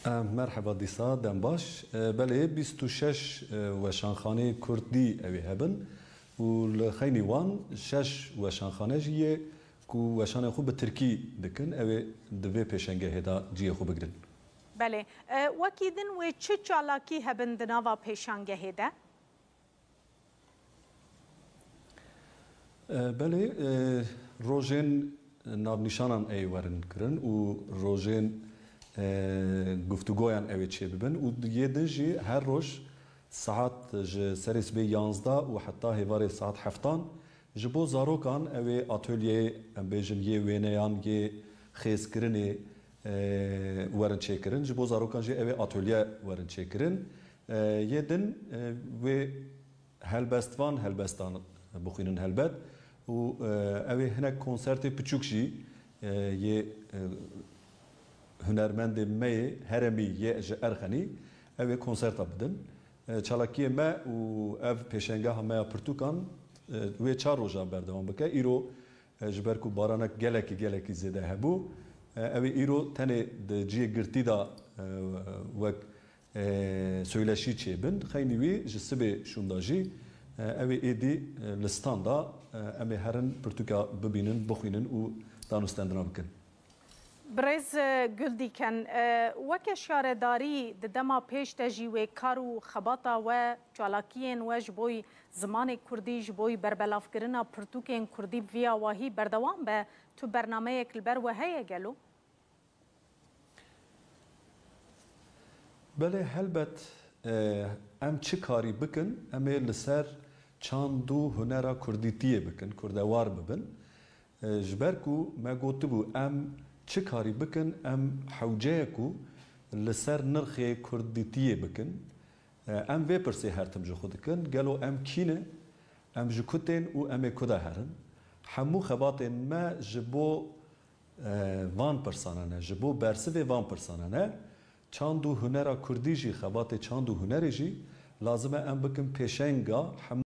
Em, merheba dîsa, dem baş. E, belê, bîst û şeş, e, weşanxaneyê kurdî ew ê hebin û li xeynî wan şeş weşanxane jî yê ku weşanên xwe bi tirkî dikin, ew ê di vê pêşengehê de cihê xwe bigrin. Belê. E, wekî din wê çi çalakî hebin di nava pêşangehê de? E, belê, e, rojên navnîşanan ê werin kirin û rojên, e, guftûgoyan ew ê çêbibin û yê din jî her roj saet ji serê sibê yanzdeh û heta hêvarê saet heftan ji bo zarokan ew ê atolyeyê, em bêjin, yê wêneyan, yê xêzkirinê, e, werin çêkirin. Ji bo zarokan jî ew ê atolye werin çêkirin. E, yê din, e, wê helbestvan helbestan bixwînin helbet û, e, ew ê hinek konsertê piçûk jî, e, yê, e, hunermendê me yê heremî yê ji Erxenî ew ê konserta bidin. E, çalakiyê me û ev pêşengeha me ya pirtûkan, e, wê çar rojan berdewam bike. Îro, e, ji ber ku baranek gelekî, gelekî zêde hebû, e, ew ê îro tenê di cihê girtî de, e, wek, e, söyleşî çêbin. Xeynî wî ji sibê şûnda jî, e, ew ê êdî, e, li standa, e, em ê herin pirtûka bibînin, bixwînin û danûstendina bikin. Birêz, e, Guldîken, e, weke şaredarî di dema pêş de jî wê kar û xebata we, çalakiyên we ji bo zimanê kurdî, ji bo berbelavkirina pirtûkên kurdî bi vî awahî berdewam be, tu bernameyek li ber we heye gelo? Belê, helbet, e, em çi karî bikin, em ê li ser çand û hunera kurdîtiyê bikin, kurdewar bibin. E, ji ber ku me gotibû, em çi karî bikin, em hewce ye ku li ser nirxê kurdîtiyê bikin. E, em vê pirsê her tim ji xwe dikin, gelo em kî ne, em ji ku tên û em ê ku de herin? Hemû xebatên me ji bo, e, van pirsana ne, ji bo bersivê van pirsana ne. Çand û hunera kurdî jî, xebatê çand û hunerê jî lazim e em bikin pêşenga hemû